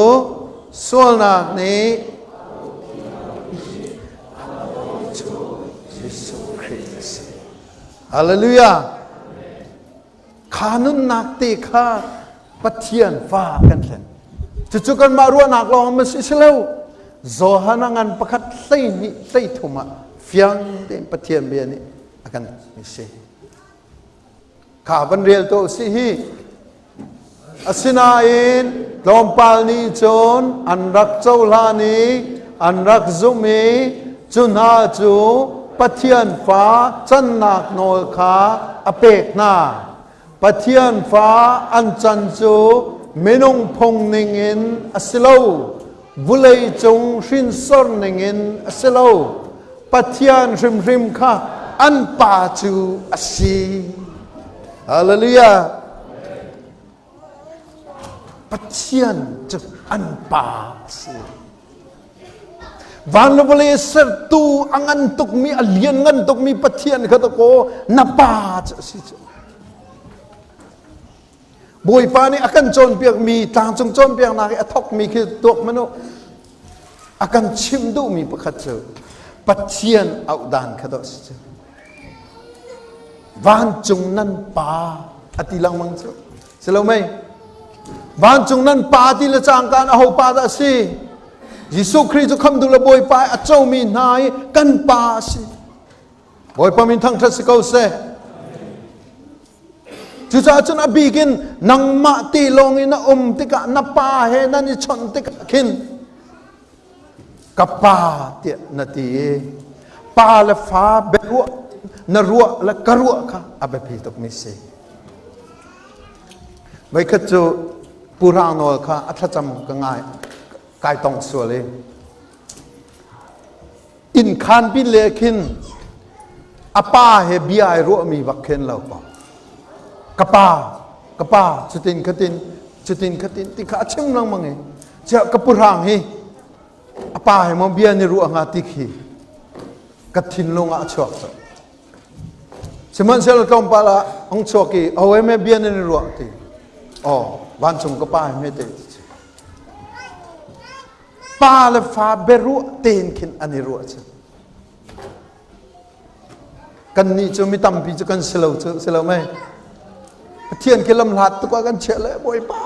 sualnak nih Jesuh Khrih a si. Hallelujah. Kha nunnak te kha Pathian fa kan thlen. Cucu kanmah ruahnak lawng ma si si lo. Johan a ngan pakhat 12 13 ah fiang tein Pathian bia nih a kan mi si. Kha van rel to si hi. Asinain tlawmpal nih cun an rak cohlan i an rak zumh i cu hna cu Pathian fa cannak nawl kha a pek hna. Pathian fa an can cu minung phung ningin a si lo, vawleicung hrinsor ningin a si lo. Pathian hrimhrim kha an pa cu a si. Hallelujah. Pathian cu an pa a si. Van le vawlei sertu a ngan tukmi a lian ngan tukmi Pathian kha dakaw na pa cu a si cu. Bawipa nih a kan cawnpiakmi tlangcung cawnpiaknak i a thawkmi khi tuak hmanh u. A kan chimh duhmi pakhat cu Pathian auhdan kha dawh si cu. Vancung nan pa a ti lengmang cu. Si lo mei? Vancung nan pa ti le cangka in aho pa dah a si? Jesuh Khrih cu khamtu le Bawipa i a comi hna i kan pa a si. Bawipa min thangṭhat si ko seh. Cucaah cun a bik in nangmah te lawng in a um tikah na pa he nan i chawnh tikah khin ka pa tiah na ti i pa le fa biaruah na ruah le ka ruah kha a biapi tukmi si. Voikhat cu Pu Hrang Nawl kha a thlacam ka ngai kai tong sual i inn khan pin le khin a pa he bia ai ruahmi bak khin lo ko ka pa ka pa cutin khatin cutin khatin ti kha a chim lengmang i chiah ka pu hrang hi a pa he maw bia ni ruah hnga ti khi ka thinlung ah a chuak cang sihmanhsehlaw tlawmpal ah hung chuak i aho he bia nan i ruah ti aw vancung ka pa he me te ti pa le fa biaruah tein khin an i ruah cu kannih cu mi tampi cu kan si lo cu si lo mei Pathian khi lam hlat tuk ah kan chiah le Bawipa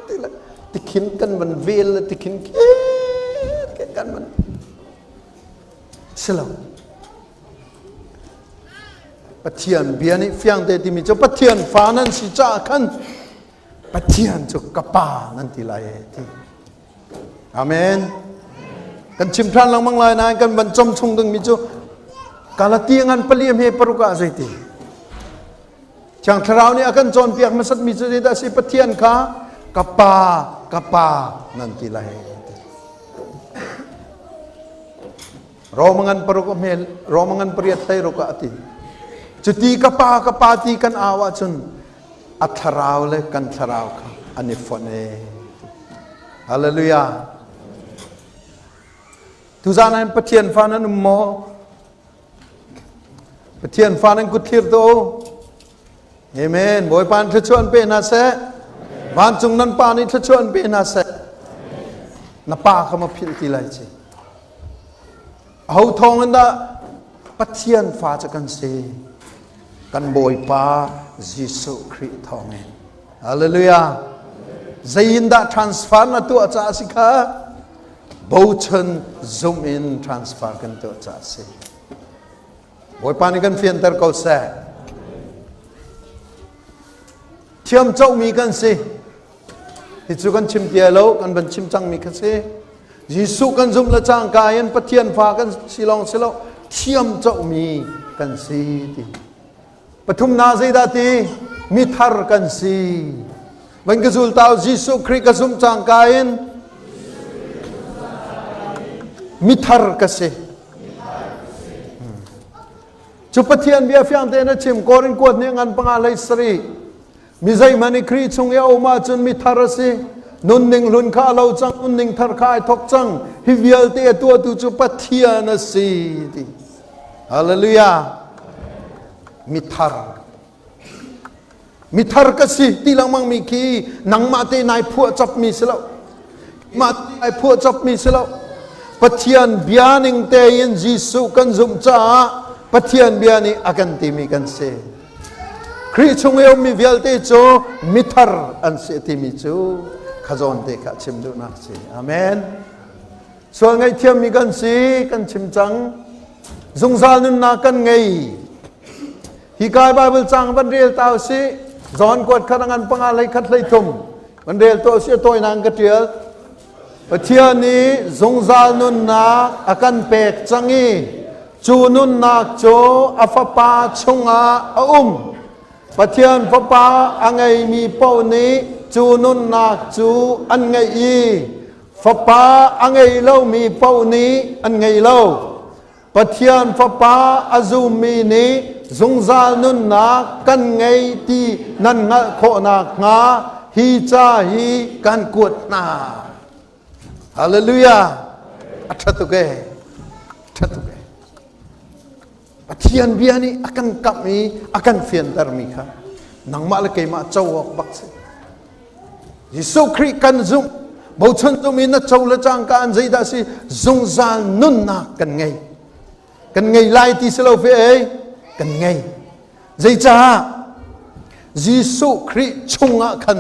ti le tikhin kan van vel le tikhin khin kan van si lo Pathian bia nih fiang te timi cu Pathian fa nan si caah khan Pathian cu ka pa nan ti lai e ti Amen. Kan chim ṭhan lengmang lai nain kan van com chung dingmi cu Galatia ngan pali hme paruk ah zeiti Thiang Thlarau nih a kan cawnpiak hmasatmi cu zeidah a si Pathian kha ka pa ka pa nan ti lai Roma ngan paruk a hmel Roma ngan pariat hlei ruk ah a ti cuti ka pa ka pa ti kan au ahcun a thlarau le kan thlarau kha an i fonh e Hallelujah Tuzaan ah Pathian fa nan um maw Pathian fa nan kut thlir to Amen Bawipa nih thluachuah an pe hna seh Vancung nan pa nih thluachuah an pe hna seh na pa kha ma philh ti lai ci Aho thawng in dah Pathian fa cu kan si? Kan Bawipa Jesuh Khrih thawng in. Hallelujah. Zei in dah transfer na tuah caah si kha? Bochan zum in transfer kan tuah caah si. Bawipa nih kan fianter ko seh. Thiam cohmi kan si. Hi cu kan chim tia lo, kan van chim cangmi kha si. Jesuh kan zumh le cangka in Pathian fa kan si lawng si lo, thiam cohmi kan si ti. Pathumnak zeidah ti? Mithar kan si. Van ka zul tau Jesuh Khrih ka zumh cangka in mithar ka si. Cu Pathian bia fiang tein a chim Korin kuat nih ngan panga hlei sarih Mi zeihmanh i Khrih chung i a um ahcun mithar a si. Nunning hlun kha a lo cang, nunning thar kha ai thawk cang. Hi vialte a tuahtu cu Pathian a si ti. Hallelujah. Mithar. Mithar ka si ti lengmang mi khi nangmah te nai phuah chap mi si lo. Mah ai phuah chap mi si lo. Pathian bia ning tein Jesuh kan zumh caah Pathian bia nih a kan timi kan si. Khrih chung i ummi vialte cu mithar an si timi cu khazawn te kha chim duhnak si. Amen. Sual ngaihthiammi kan si, kan chim cang. Zungzal nunnak kan ngei. Hi kai Bible cang van rel ta usih. John kuat khat ngan panga hlei khat hlei thum. Van rel to usih tawi nang ka tial. Pathian nih zungzal nunnak a kan pek cang i cu nunnak cu a fapa chungah a um. Pathian fapa a ngeimi paoh nih cu nunnak cu an ngeih i Fapa a ngei lomi paoh nih an ngei lo. Pathian Fapa a zummi nih zungzal nunnak kan ngei ti nan hngalh khawh nakhnga hi ca hi kan kuat hna. Hallelujah! A ṭha tuk ee. Ṭha tuk ee. Pathian bia nih a kan kamh i a kan fiantermi kha nangmah le keimah co awk bak si. Jesuh Khrih kan zumh bochan zumh in na co le cangka an zeidah si zungzal nunnak kan ngei. Kan ngei lai ti si lo fe ei kan ngei. Zeicah Jesuh Khrih chungah khan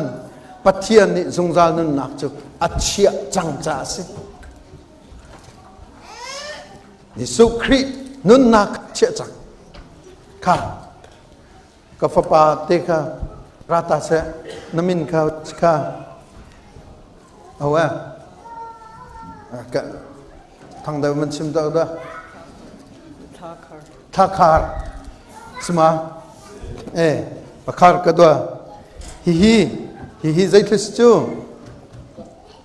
Pathian nih zungzal nunnak cu a chiah cang caah a si. Jesuh Khrih nunnak chiah cang. Kha ka fapa te kha ra ta seh na min kha kha awe ka thang deuh man chim deuh dah thakhar sima e pakhar ka dua hihi hihi zeithlis cu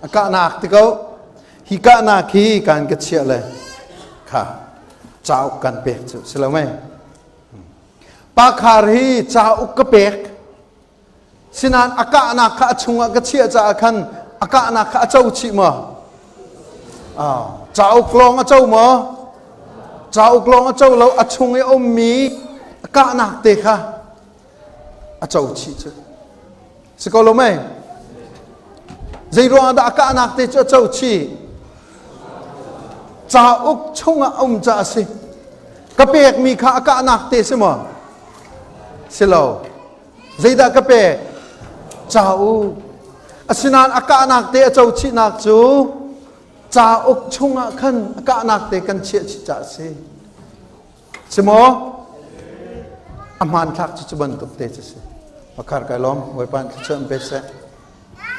a kahnak ti ko Hi kahnak hi kan ka chiah le kha cauk kan pek cu si lo mei? Pakhar hi cauk ka pek. Sinain a kahnak kha a chungah ka chiah caah khan a kahnak kha a co chih maw? Ah, cauk lawng a co maw? Cauk lawng a co lo, a chung i a ummi a kahnak te kha a co chih cu. Si ko lo mei? Zei ruangah dah a kahnak te cu a co chih? Cauk chungah a um caah a si. Ka pekmi kha a kahnak te si maw? Si lo. Zeidah ka pek? Cauk. Asinain a kahnak te a co chihnak cu cauk chungah khan a kahnak te kan chiah chih caah a si. Si maw? A hmanthlak cu cu bantuk te cu si. Pakhar kai lawm, Bawipa nih thluachuah an pe seh.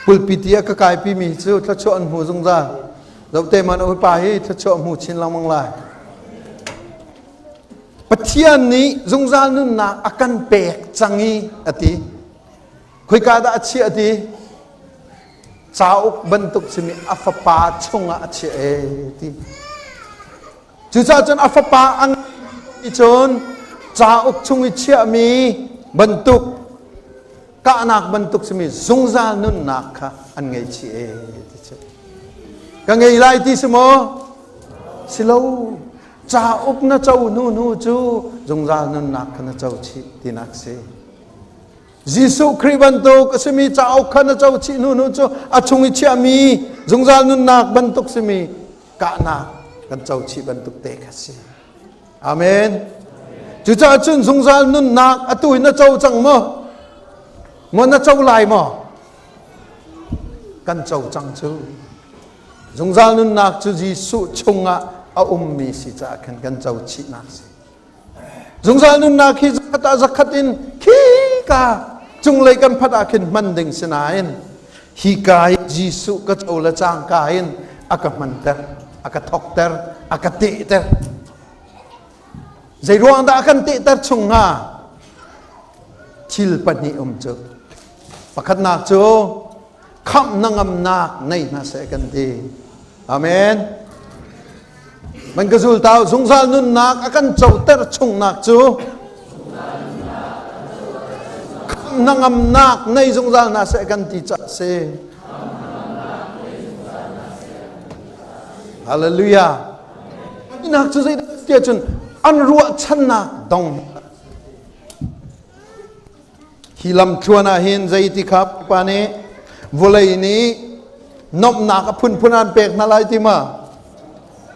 Pulpit i a ka kaipi mi cu thluachuah an hmu zungzal. Zohte man pa hi thluachuah hmu chin lengmang lai. Pathian nih zungzal nunnak a kan pek cang i a ti. Khoika dah a chiah a ti? Cauk bantuk simi a fapa chungah a chiah e ti. Cucaah cun a fapa a ngeimi cun cauk chung i chiahmi bantuk kahnak bantuk simi zungzal nunnak kha an ngei chih e ti cu. Ka ngei lai ti si maw? Si lo. Cauk na co hnu hnu cu zungzal nunnak kha na co chih tinak si. Jesuh Khrih bantuk a simi cauk kha na co chih hnu hnu cu a chung i chiahmi zungzal nunnak bantuk simi kahnak kan co chih bantuk te kha si. Amen. Cucaah cun zungzal nunnak atu hi na co cang maw? Maw na co lai maw? Kan co cang cu. Zungzal nunnak cu Jesuh chungah a ummi si caah khan kan co chihnak si. Zungzal nunnak hi zakhat ah zakhat in khika cunglei kan phat ah khin hman ding si nain hi ka i Jesuh ka co le cangka in a ka hmanter, a ka thokter, a ka tehter. Zei ruang dah a kan tehter chung hnga? Thil pahnih um cu. Pakhatnak cu khamh na ngamnak nei hna seh kan ti. Amen. Man ka zul tau zungzal nunnak a kan coter chungnak cu na ngamnak nei zungzal hna seh kan ti ca si. Hallelujah. Pahnihnak cu zeidah tiah cun an ruahchannak dong. Hi lamthluan ah hin zeiti kha pa nih vawlei nih nomhnak a phunphun an pek hna lai ti ma?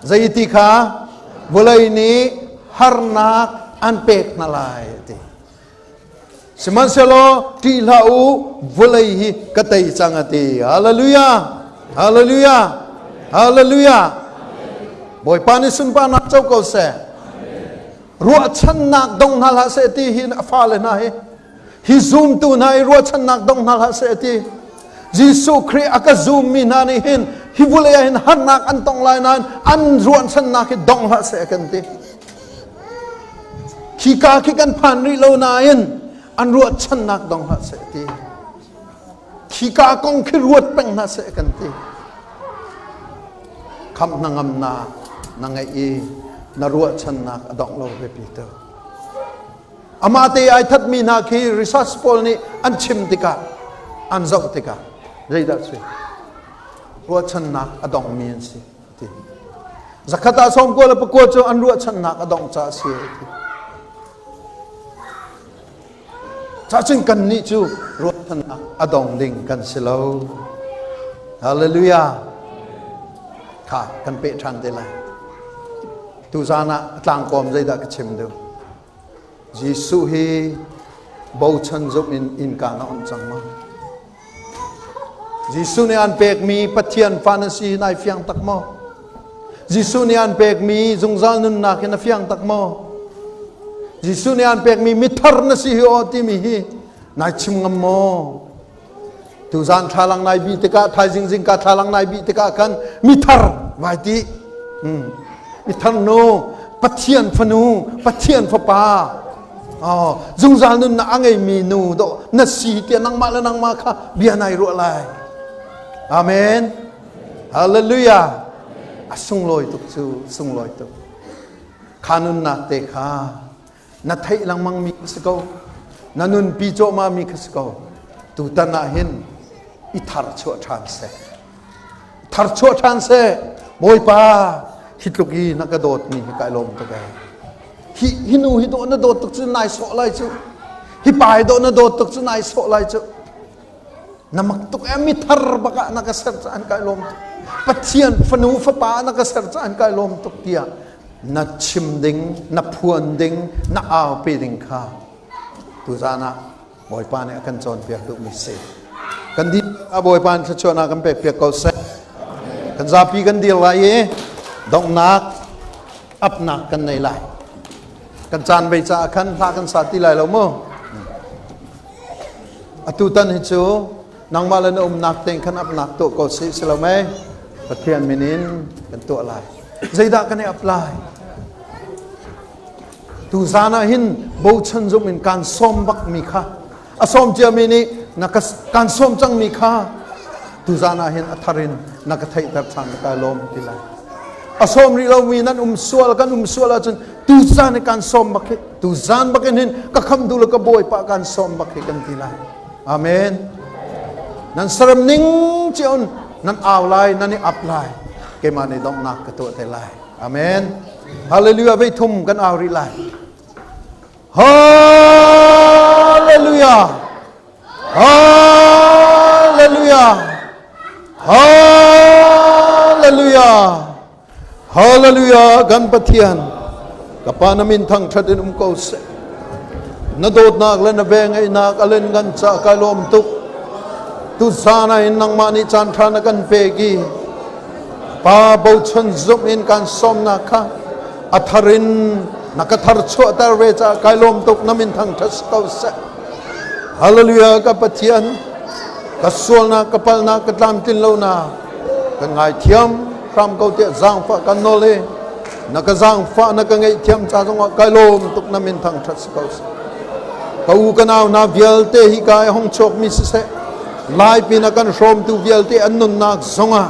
Zeiti kha vawlei nih harnak an pek hna lai ti. Sihmanhsehlaw ṭih hlah u, vawlei hi ka tei cang a ti. Hallelujah! Hallelujah! Hallelujah! Bawipa nih sunparnak co ko seh. Ruahchannak dong hna hlah seh ti hi a fale hna hi hi zumtu hna i ruahchannak dong hna hlah seh ti. Jesuh Khrih a ka zummi hna nih hin hi vawlei ah hin harnak an tong lai nain an ruahchannak hi dong hlah seh kan ti. Khika khi kan phan rih lo nain an ruahchannak dong hlah seh ti. Khika kong khi ruat peng hna seh kan ti. Khamh hnangamnak na ngeih i na ruahchannak a dongh lo biapi tu. Amah te ai thatmi hna khi research pawl nih an chim tikah an zoh tikah zeidah si ruahchannak a dongmi an si ti. Zakhat ah sawm kua le pakua cu an ruahchannak a dongh caah si ti. Cacun kan nih cu ruahchannak a dong ding kan si lo. Hallelujah. Kha kan peh ṭhan te lai. Tuzan ah tlangkawm zeidah ka chim duh? Jesuh hi bochan zumh in innka na on cang ma? Jesuh nih an pekmi Pathian fa na si nai fiang tak maw? Jesuh nih an pekmi zungzal nunnak hi na fiang tak maw? Jesuh nih an pekmi mithar na si hi aw timi hi nai chim ngam maw? Tuzan thlalang nai bi tikah thaizing zingka thlalang nai bi tikah khan mithar vai ti. Mithar nu Pathian fanu Pathian fapa oh, zungzal nunnak a ngeimi nu dawh na si tiah nangmah le nangmah kha bia nai ruah lai. Amen. Hallelujah. A sunglawi tuk cu sunglawi tuk. Kha nunnak te kha na theih lengmang mi kha si ko na nunpi cawhmah mi kha si ko tutan ah hin i thar chuah ṭhan seh thar chuah ṭhan seh bawipa hi tluk i na ka dawt mi hi kai lawm tuk ee hi hi nu hi dawh na dawt tuk cu nai sawh lai cu hi pa hi dawh na dawt tuk cu nai sawh lai cu na mak tuk ee mi thar bak ah na ka ser cu an kai lawm tuk pathian fanu fapa na ka ser cu an kai lawm tuk tiah na chim ding, na phuan ding, na aupi ding kha tuzan ah Bawipa nih a kan cawnpiak duhmi si. Kan di a Bawipa nih thluachuahnak kan pek piak ko seh. Kan zapi kan dir lai i donghnak apnak kan nei lai. Kan caan bei caah khan hla kan sa ti lai lo mu. Atu tan hi cu nangmah le na umnak tein khan apnak tuah ko si si lo mei Pathian min in kan tuah lai. Zeidah kan i ap lai? Tuzan ah hin bochan zum in kaan sawm bak mi kha a sawm ciami nih na ka kaan sawm cang mi kha tuzan ah hin a thar in na ka theihter ṭhan ka lawm ti lai. A sawm rih lomi nan um sual kan um sual ahcun tuzan i kaan sawm bak hi tuzan bak in hin ka kham duh le ka bawipa kaan sawm bak hi kan ti lai. Amen. Nan saram ning cio nan au lai, nan i ap lai. Keimah nih donghnak ka tuah te lai. Amen. Hallelujah vei thum kan au rih lai. Hallelujah. Hallelujah. Hallelujah. Hallelujah kan Pathian ka pa na min thangṭhat in um ko seh na dawtnak le na vengeihnak a len kan ca kai lawm tuk tu zan ah hin nangmah nih caan ṭha na kan pek i pa bochan zumh in kan sawmnak kha a thar in na ka thar chuahter ve ca kai lawm tuk na min thangṭhat ko seh Hallelujah ka Pathian ka sualnak ka palnak ka tlamtlin lonak kan ngaithiam hram ko tiah zaangfah kan nawl i na ka zaangfah na ka ngaihthiam ca zongah kai lawm tuk na min thangṭhat si ko seh ka u ka nau hna vialte hi ka i hong chuakmi siseh lai pin a kan hrawmtu vialte an nunnak zongah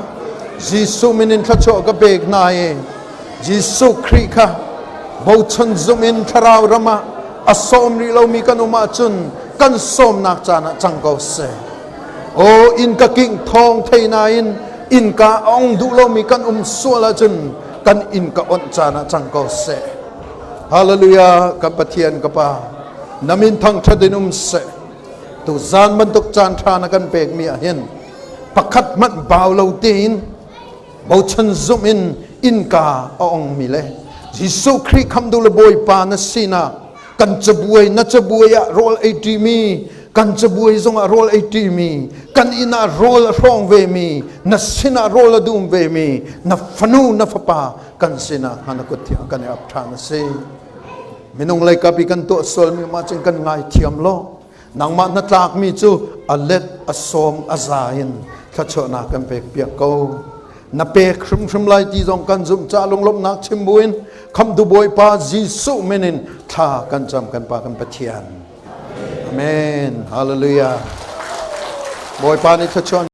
Jesuh min in thluachuah ka pek hna i Jesuh Khrih kha bochan zum in thlarau ram ah a sawm rih lomi kan um ahcun kan sawmnak caan ah cang ko seh. Aw inn ka kingh thawng thei nain innka a ong duh lomi kan um sual ahcun kan inn ka onh caan ah cang ko seh. Hallelujah kan Pathian ka Pa na min thangṭhat in um seh. Tu zan bantuk caan ṭha na kan pekmi ah hin pakhat hmanh bau lo tein bochan zumh in innka a ongmi le Jesuh Khrih khamtu le Bawipa na sinak kan cabuai na cabuai ah rawl ei ṭimi kan cabuai zongah rawl ei ṭimi kan inn ah rawl a hrawng vemi na sinah rawl a dum vemi na fanu na fapa kan sinah hna na kut thiang kan i ap ṭhan a si. Minung lei kap i kan tuah sualmi mah cun kan ngaithiam lo. Nangmah na tlakmi cu a let a sawm a za in thluachuahnak kan pek piak ko. Na pek hrimhrim lai ti zong kan zumh ca lunglawmhnak chim buin khamtu Bawipa Jesuh min in thla kan cam kan Pa kan Pathian. Amen. Hallelujah. Bawipa nih thluachuah.